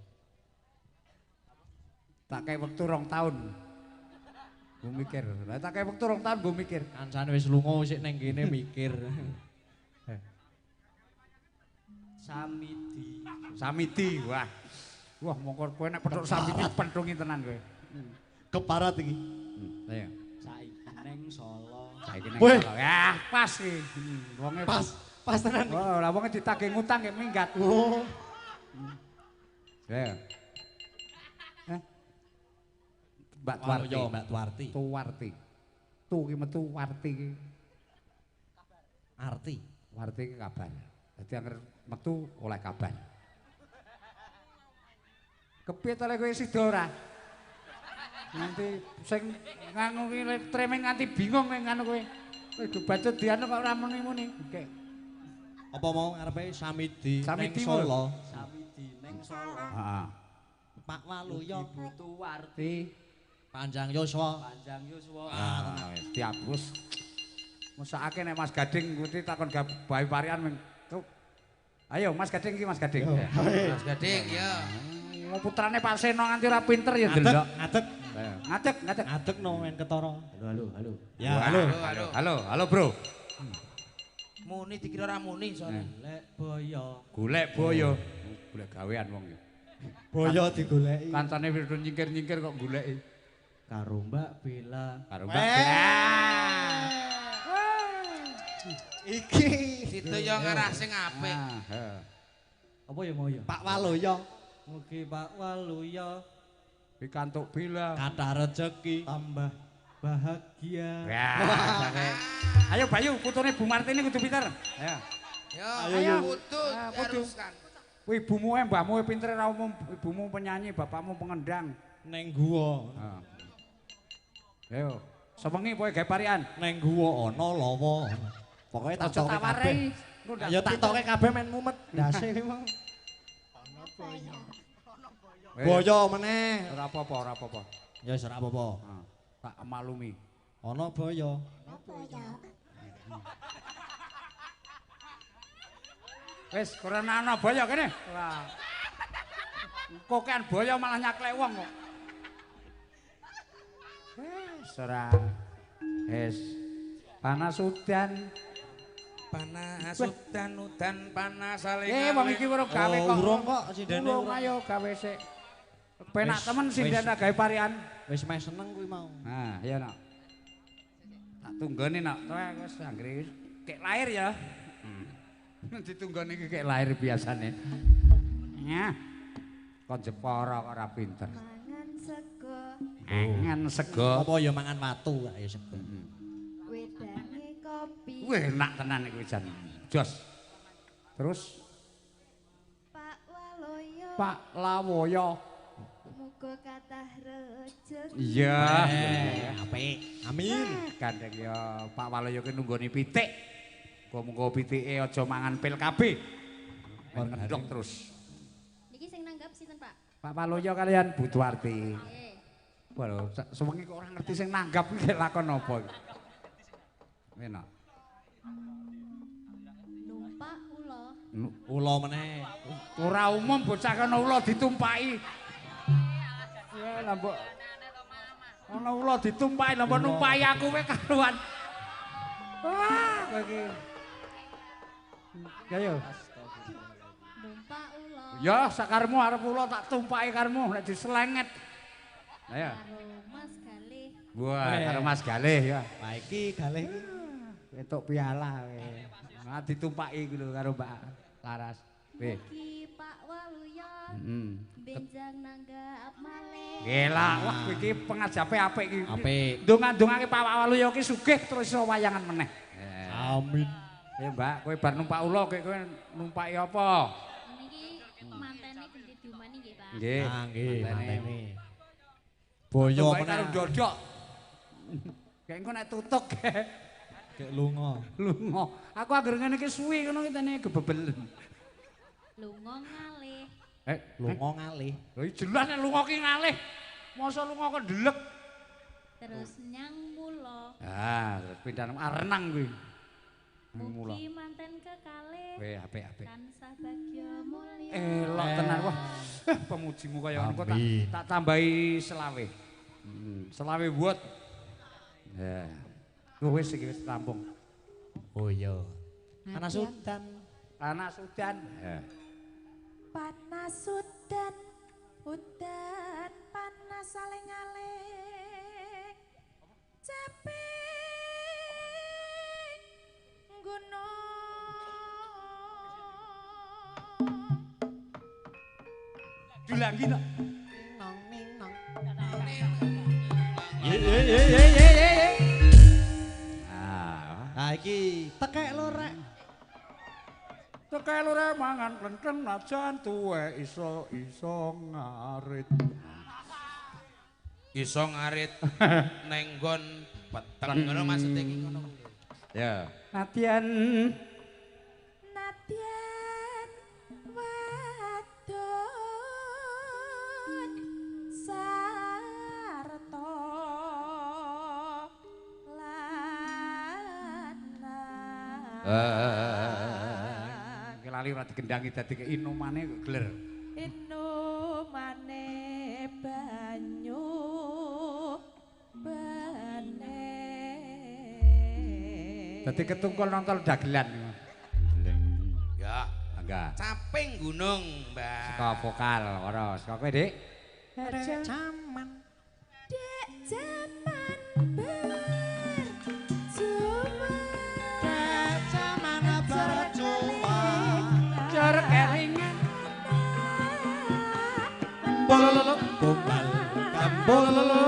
Tak kei wektu 2 tahun. Gue mikir. Lah tak kei wektu 2 tahun gue mikir. Kancane wis lunga sik ning kene mikir. Samidi. Samidi, wah. Wah, mongko kowe nek petuk samidi pentungi tenan kowe. Keparat iki. Ayo. Saiki ning Solo. Saiki ning Solo. Ya, pas iki. Wonge pas, pas tenan. Oh, lah wonge ditagih ngutang nggih minggat. Oh. Ya. Hah? Mbak Tuarti, Mbak Tuarti. Tuarti. Tu ki metu Warti ki. Arti. Warti ki kabar. Dadi angger metu oleh kabar. Kepiye to lek kowe sida ora? Nanti sing nganu ki tremen nganti bingung ning nganu kowe. Kowe dibacut dianu kok ora muni-muni. Oke. Apa mau ngarepe Samidi ning Solo? Samidi ning Solo. Heeh. Pak Waluyo Putu Warti. Panjang yuswa. Panjang yuswa. Ah, wis dihapus. Mesakake nek Mas Gading kuwi takon gawe parian ming. Ayo Mas Gading iki Mas Gading. Mas Gading ya. Putrane Pak Seno nganti ora pinter ya delok. Ngadeg. Ngadeg, ngadeg. Ngadeg no men ketara. Halo, halo, halo. Ya, halo. Halo, halo, halo, Bro. Muni dikira ora muni sore. Golek boyo. Golek boyo. Golek gawean wong iki. Boyo digoleki. Kancane wis nyingkir-nyingkir kok goleki. Karo Mbak Bella. Karo Mbak Bella. Iki sedaya ngarah sing apik. Apa ya mau ya? Pak Waluyo. Mugi Pak Waluyo pikantuk bila kathah rejeki tambah bahagia. Ya, ayo Bayu, putune Bu Martini kudu pinter. Ayo. Yo, kudu teruskan. Kuwi ibumu e mbahmu pinter ora umum, ibumu penyanyi, bapakmu pengendang. Neng guwa. Ayo, sewengi pokoke gawe parikan. Neng guwa ana lawa. Pokoke tak toke kabeh. Ya tak toke kabeh men mumet ndase iki mau. Ana boyo. Boyo meneh. Ora apa-apa, ora apa-apa. Ya wis ora apa-apa. Tak malumi. Ana boyo. Ana boyo. Wis kurang ana boyo kene. Ora. Kokean boyo malah nyaklek wong kok. Wis ora. Wis. Panas udan. Panas udan udan panas saling. Wong iki urung gawe kok. Urung kok sindene. Urung ayo gawe sik. Penak temen sinden gawe parikan. Wis meh seneng kuwi mau. Nah, iya nak. Tak tunggone nak. Wis anggere kek lahir ya. Ditunggone iki kek lahir biasane. Nyah. Kon Jepara kok ora pinter. Mangan sego. Mangan sego. Apa ya mangan watu kok ya sego. Wedange kopi. Wih, enak tenan iki jan. Jos. Terus Pak Waloyo. Pak Lawoyo. Muga kathah rejeki. Iya, apik. Amin. Gandeng ya Pak Waloyo ki nunggoni pitik. Muga-muga pitike aja mangan pil KB. Ngendok terus. Niki sing nanggap sinten, Pak? Pak Waloyo kalian Bu Tuarti. Nggih. Wah, sewengi kok ora ngerti sing nanggap iki lakon apa iki. Enak. Numpak ula. Ula meneh. Ora umum bocah kena ula ditumpaki. Ya lah mbok. Ana ula ditumpaki lha mbok numpaki aku kowe karuan. Wah, kowe iki. Ya yo. Numpak ula. Ya sakarmu arep ula tak tumpaki karmu nek diselenget. Lah ya. Karo Mas Galih. Wah, karo Mas Galih ya. Wah iki Galih iki entuk piala kowe. Nah ditumpaki iku lho karo Mbak Laras. Weh. Mugi Pak Waluyo. Heeh. Benjang nanggap malih. Gila, wah iki pengajape apik iki. Apik. Ndonga-ndongake Pak Waluyo iki sugih terus iso wayangan meneh. Amin. Ya Mbak, kowe bar numpak ula kowe numpaki apa? Niki mantene genti diumani nggih, Pak. Nggih. Ah nggih, mantene. Boyo meneh karo ndodok. Kayak engko nek tutuk kayak lunga. Lunga. Aku anggere ngene iki suwi ngono kitane gebebelen. Lunga ngalih. Lunga ngalih. Lha jelas nek lunga ki ngalih. Masa lunga kok ndelek. Terus nyang mula. Ah, terus pindah nang renang kuwi. Mugi manten kekalih. Weh, apik-apik. Tansah bagya mulya. Elok tenan wah. Pemujimu kaya ngono kok tak tambahi selawe. Selawe buat. Ya. Wis iki wis rampung. Oh iya. Panas udan. Panas udan. Heeh. Panas udan. Udan panas aling-aling. Capek gunung. Dilanggi to. Nong ning nong. Ye ye ye ye ye. Ah iki tekek lho rek. Tekek lho rek mangan klenteng najan tuwek iso iso ngarit. Iso ngarit neng nggon peteng ngono maksude iki ngono. Ya. Nadyan Nadyan wadon sarta lanang. Iki lali ora digendangi dadi inumane gler. Inumane banyu bening. Dadi ketungkul nonton dagelan. Ya, enggak. Caping gunung, Mbak. Saka vokal, ora saka kowe, Dik. Jaman. Dek jaman bercuma. Dek jaman bercuma. Cor kelingan. Bolololo gombal gambololo.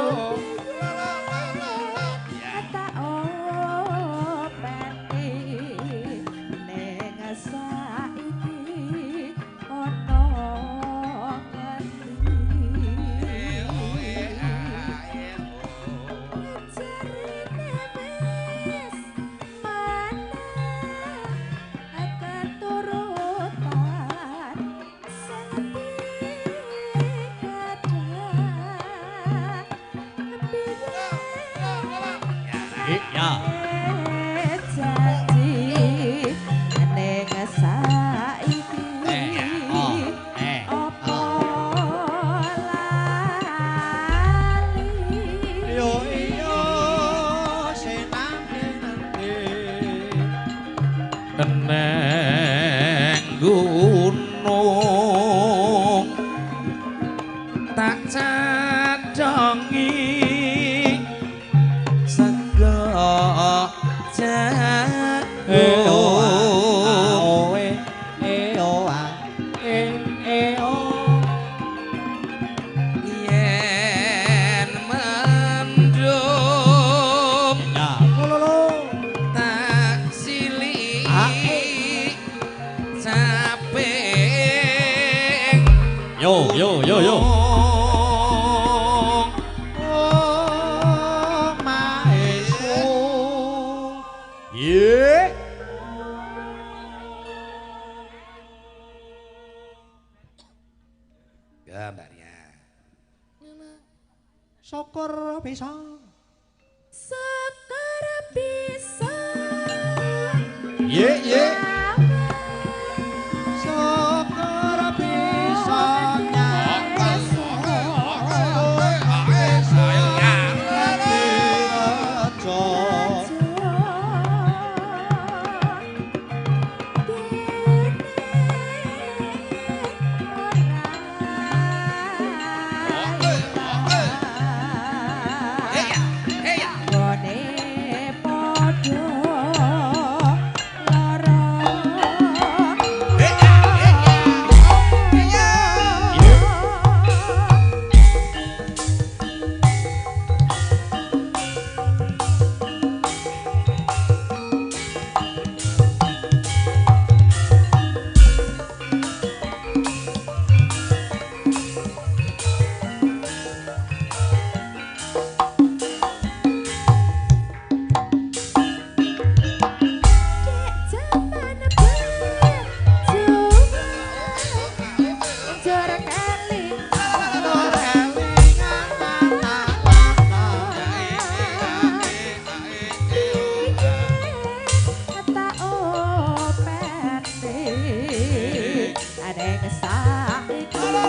Neng gunung tak cadongi sego jagung yen mendung tak silih caping. Yo yo yo yo. Oh maeso. Ye. Ya Mbak Ria. Syukur bisa. Syukur bisa. Ye ye. Syukur bisa. Gone padha lara. Sing saiki ana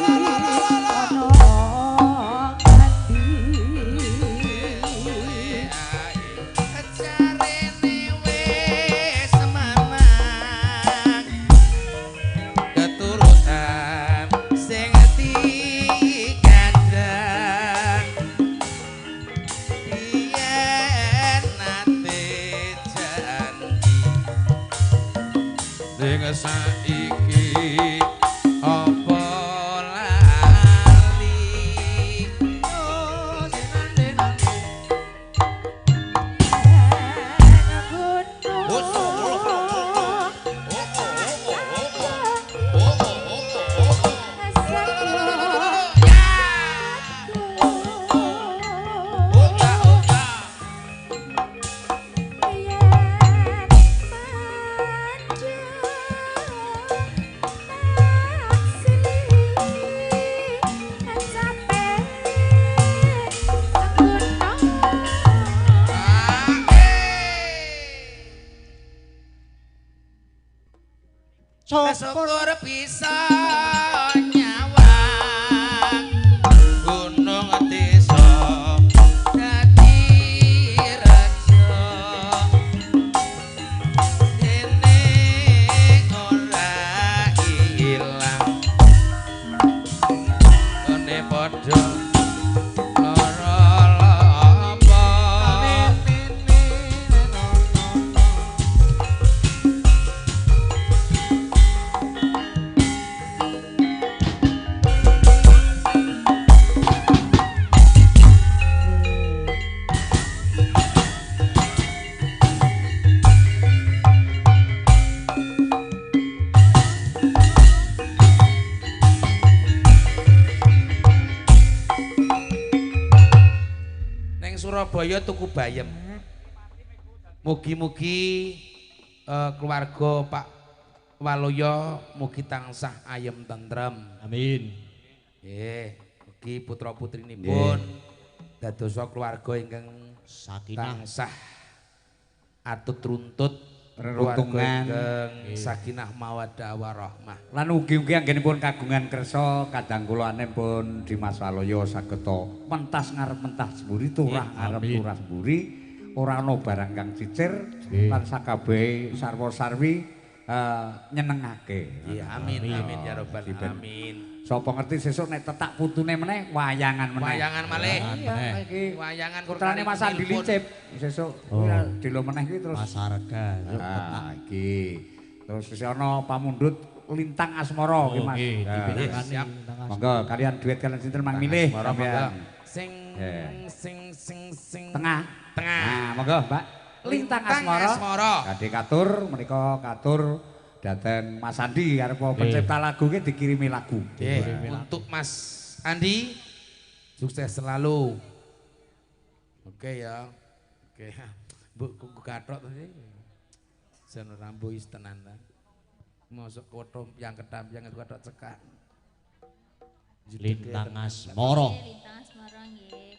ganti. Jarene wis menang keturutan sing dikandang yen nate janji sing saiki apa lali oh sing nate Syukur bisa nyawang gunung desa dadi raja dene ora ilang kene padha lara lapa. Neng Surabaya tuku bayem. Mugi-mugi keluarga Pak Waluyo mugi tansah ayem tentrem. Amin. Nggih, mugi putra-putrinipun dadosa keluarga ingkang Sakinah. tansah atut runtut keluarga Reruntungan. ingkang sakinah mawaddah warahmah. Lan ugi-ugi anggenipun kagungan kersa kadang kula pun Dimas Waluyo sageta mentas ngarep mentas mburi turah ngarep Amin. turah mburi ora ana barang kang cicir lan sakabehe sarwa-sarwi nyenengake. Iya, amin amin ya rabbal Diben. alamin. Sapa ngerti sesuk nek tetak putune meneh wayangan meneh. Wayangan malih. Iya, iki Wayangan putrane Mas Andi Licip sesuk Oh. dilo meneh iki terus Mas Arga yuk tetak. Ah, iki. Terus isih ana pamundhut Lintang Asmara iki Mas. Nggih, Nah, dipinangkani siap. Lintang Asmara. Monggo kalian duet kalian sinten mang milih Asmara, monggo. sampean. Sing Eh. sing sing sing Tengah. Tengah. Nah, monggo Mbak. Lintang Lintang Asmara. Asmara. Badhe katur menika katur dhateng Mas Andi arep pencipta lagu ki dikirimi lagu. Nggih, untuk Mas Andi sukses selalu. Oke ya. Oke. Bu kuku kathok to sih. Jan rambu is tenan ta. Mosok kotho yang ketam yang kathok cekak. Lintang Asmara. Lintang Asmara nggih.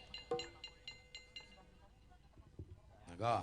Monggo.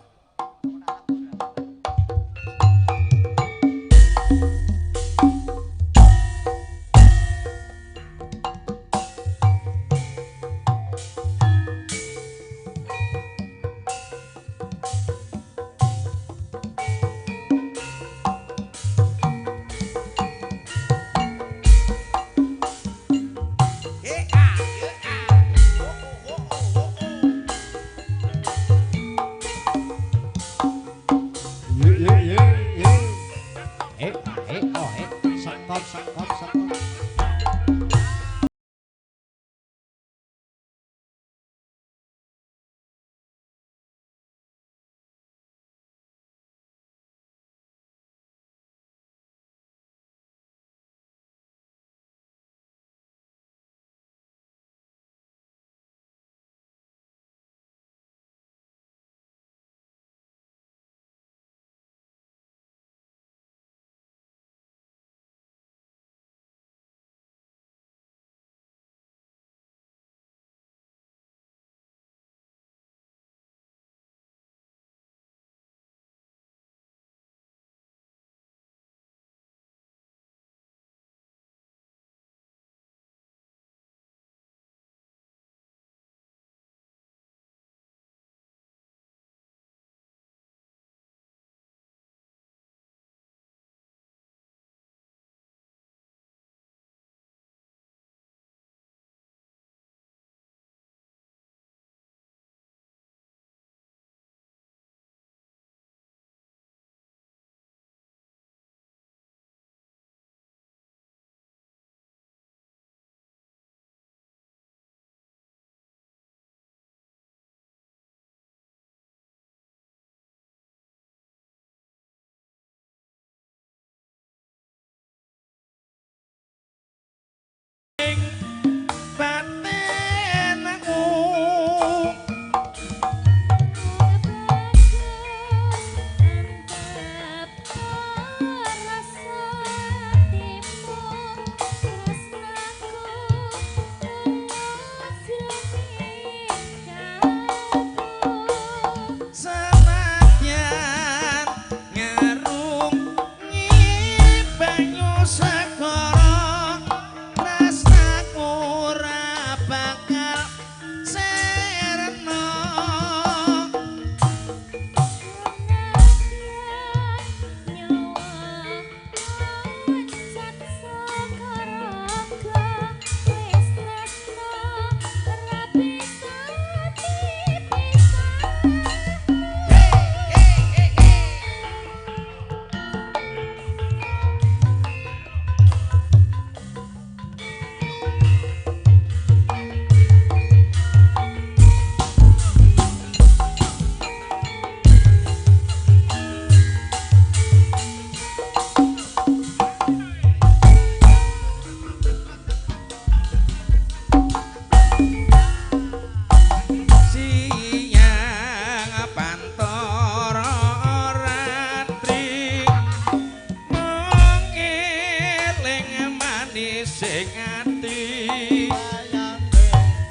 Manis ing ati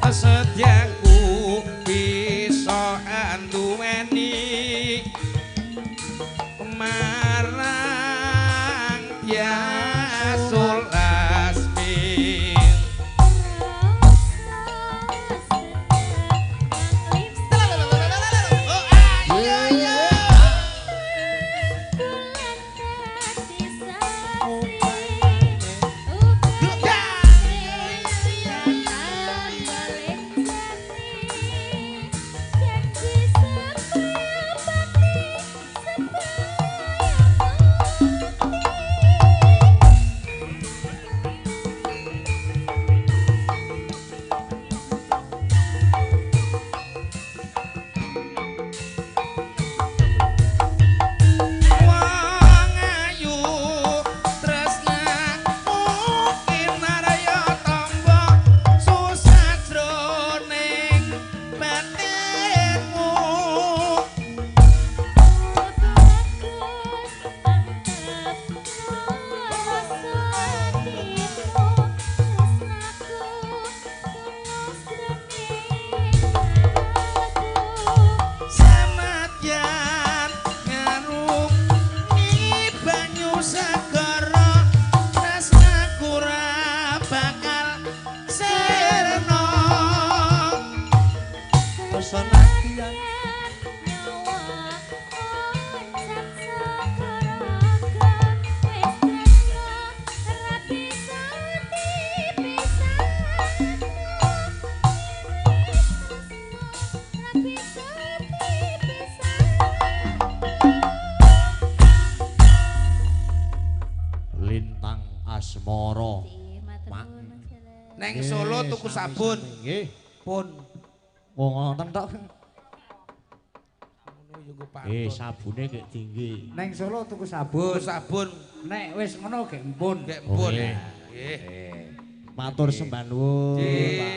setyaku bisa anduweni marang Tiasul Asmi. Wong ayu tresnamu kinarya tamba susah jroning batinmu. Samadyan ngarungi banyu segara tresnaku ra bakal sirna. Senadyan Lintang Asmara. Mak. Neng Solo tuku sabun. Nggih. Pun. Wong wonten tok. Ngono yo nggo pantun. Sabune gek tinggi. Neng Solo tuku sabun. Tuku sabun Nek wis ngono gek empun. gek empun. Nggih. Nggih. Matur sembah nuwun, Pak.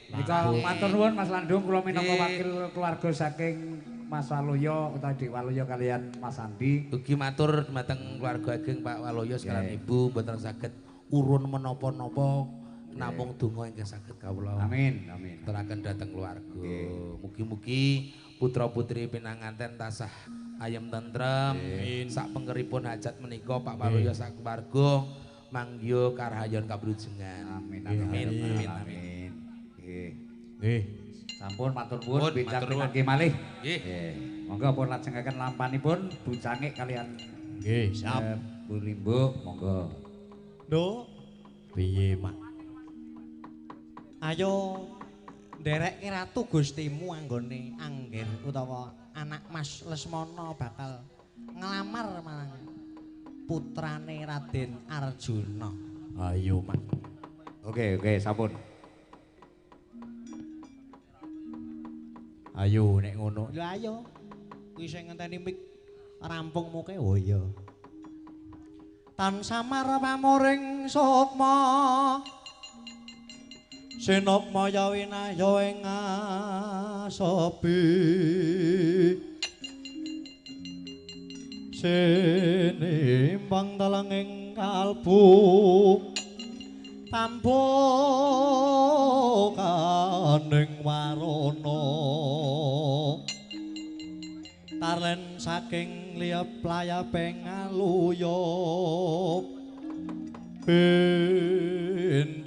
Nika matur nuwun Mas Landung, kula minangka Nggih. wakil keluarga saking Mas Waluyo utawi Dik Waluyo kalian Mas Andi. Ugi matur dumateng keluarga ageng Pak Waluyo sekalian Nggih. Ibu mboten saged urun menapa-napa namung donga ingkang saged kawula Amin, amin. aturaken dhateng keluarga. Nggih. Mugi-mugi putra-putri pinanganten tasah ayem tentrem. Sak pengkeripun hajat menika Pak Waluyo sak keluarga manggiya karahayon kabrujengan. Amin, Amin, amin, amin, amin. amin. Nggih. Nggih. Sampun matur nuwun Pun, bincang matur nuwun. pinanggih malih. Nggih. Nggih. Monggo pun lajengaken lampanipun Bu Cangik kalian Nggih, siap. Bu Limbuk, monggo. Nduk, piye, Mak? Ayo nderekke Ratu Gustimu anggone anggir utawa anak Mas Lesmana bakal nglamar marang putrane Raden Arjuna. Ayo, Mak. Oke, oke, sampun. Ayo nek ngono. Lha ayo. Kuwi sing ngenteni mik rampung muke. Oh iya. Tan samar pamuring sukma. Sinukmaya winaya ing asepi. Sinimbang telenging kalbu. Tambukaning warana. Tarlen saking liyep layaping aluyup.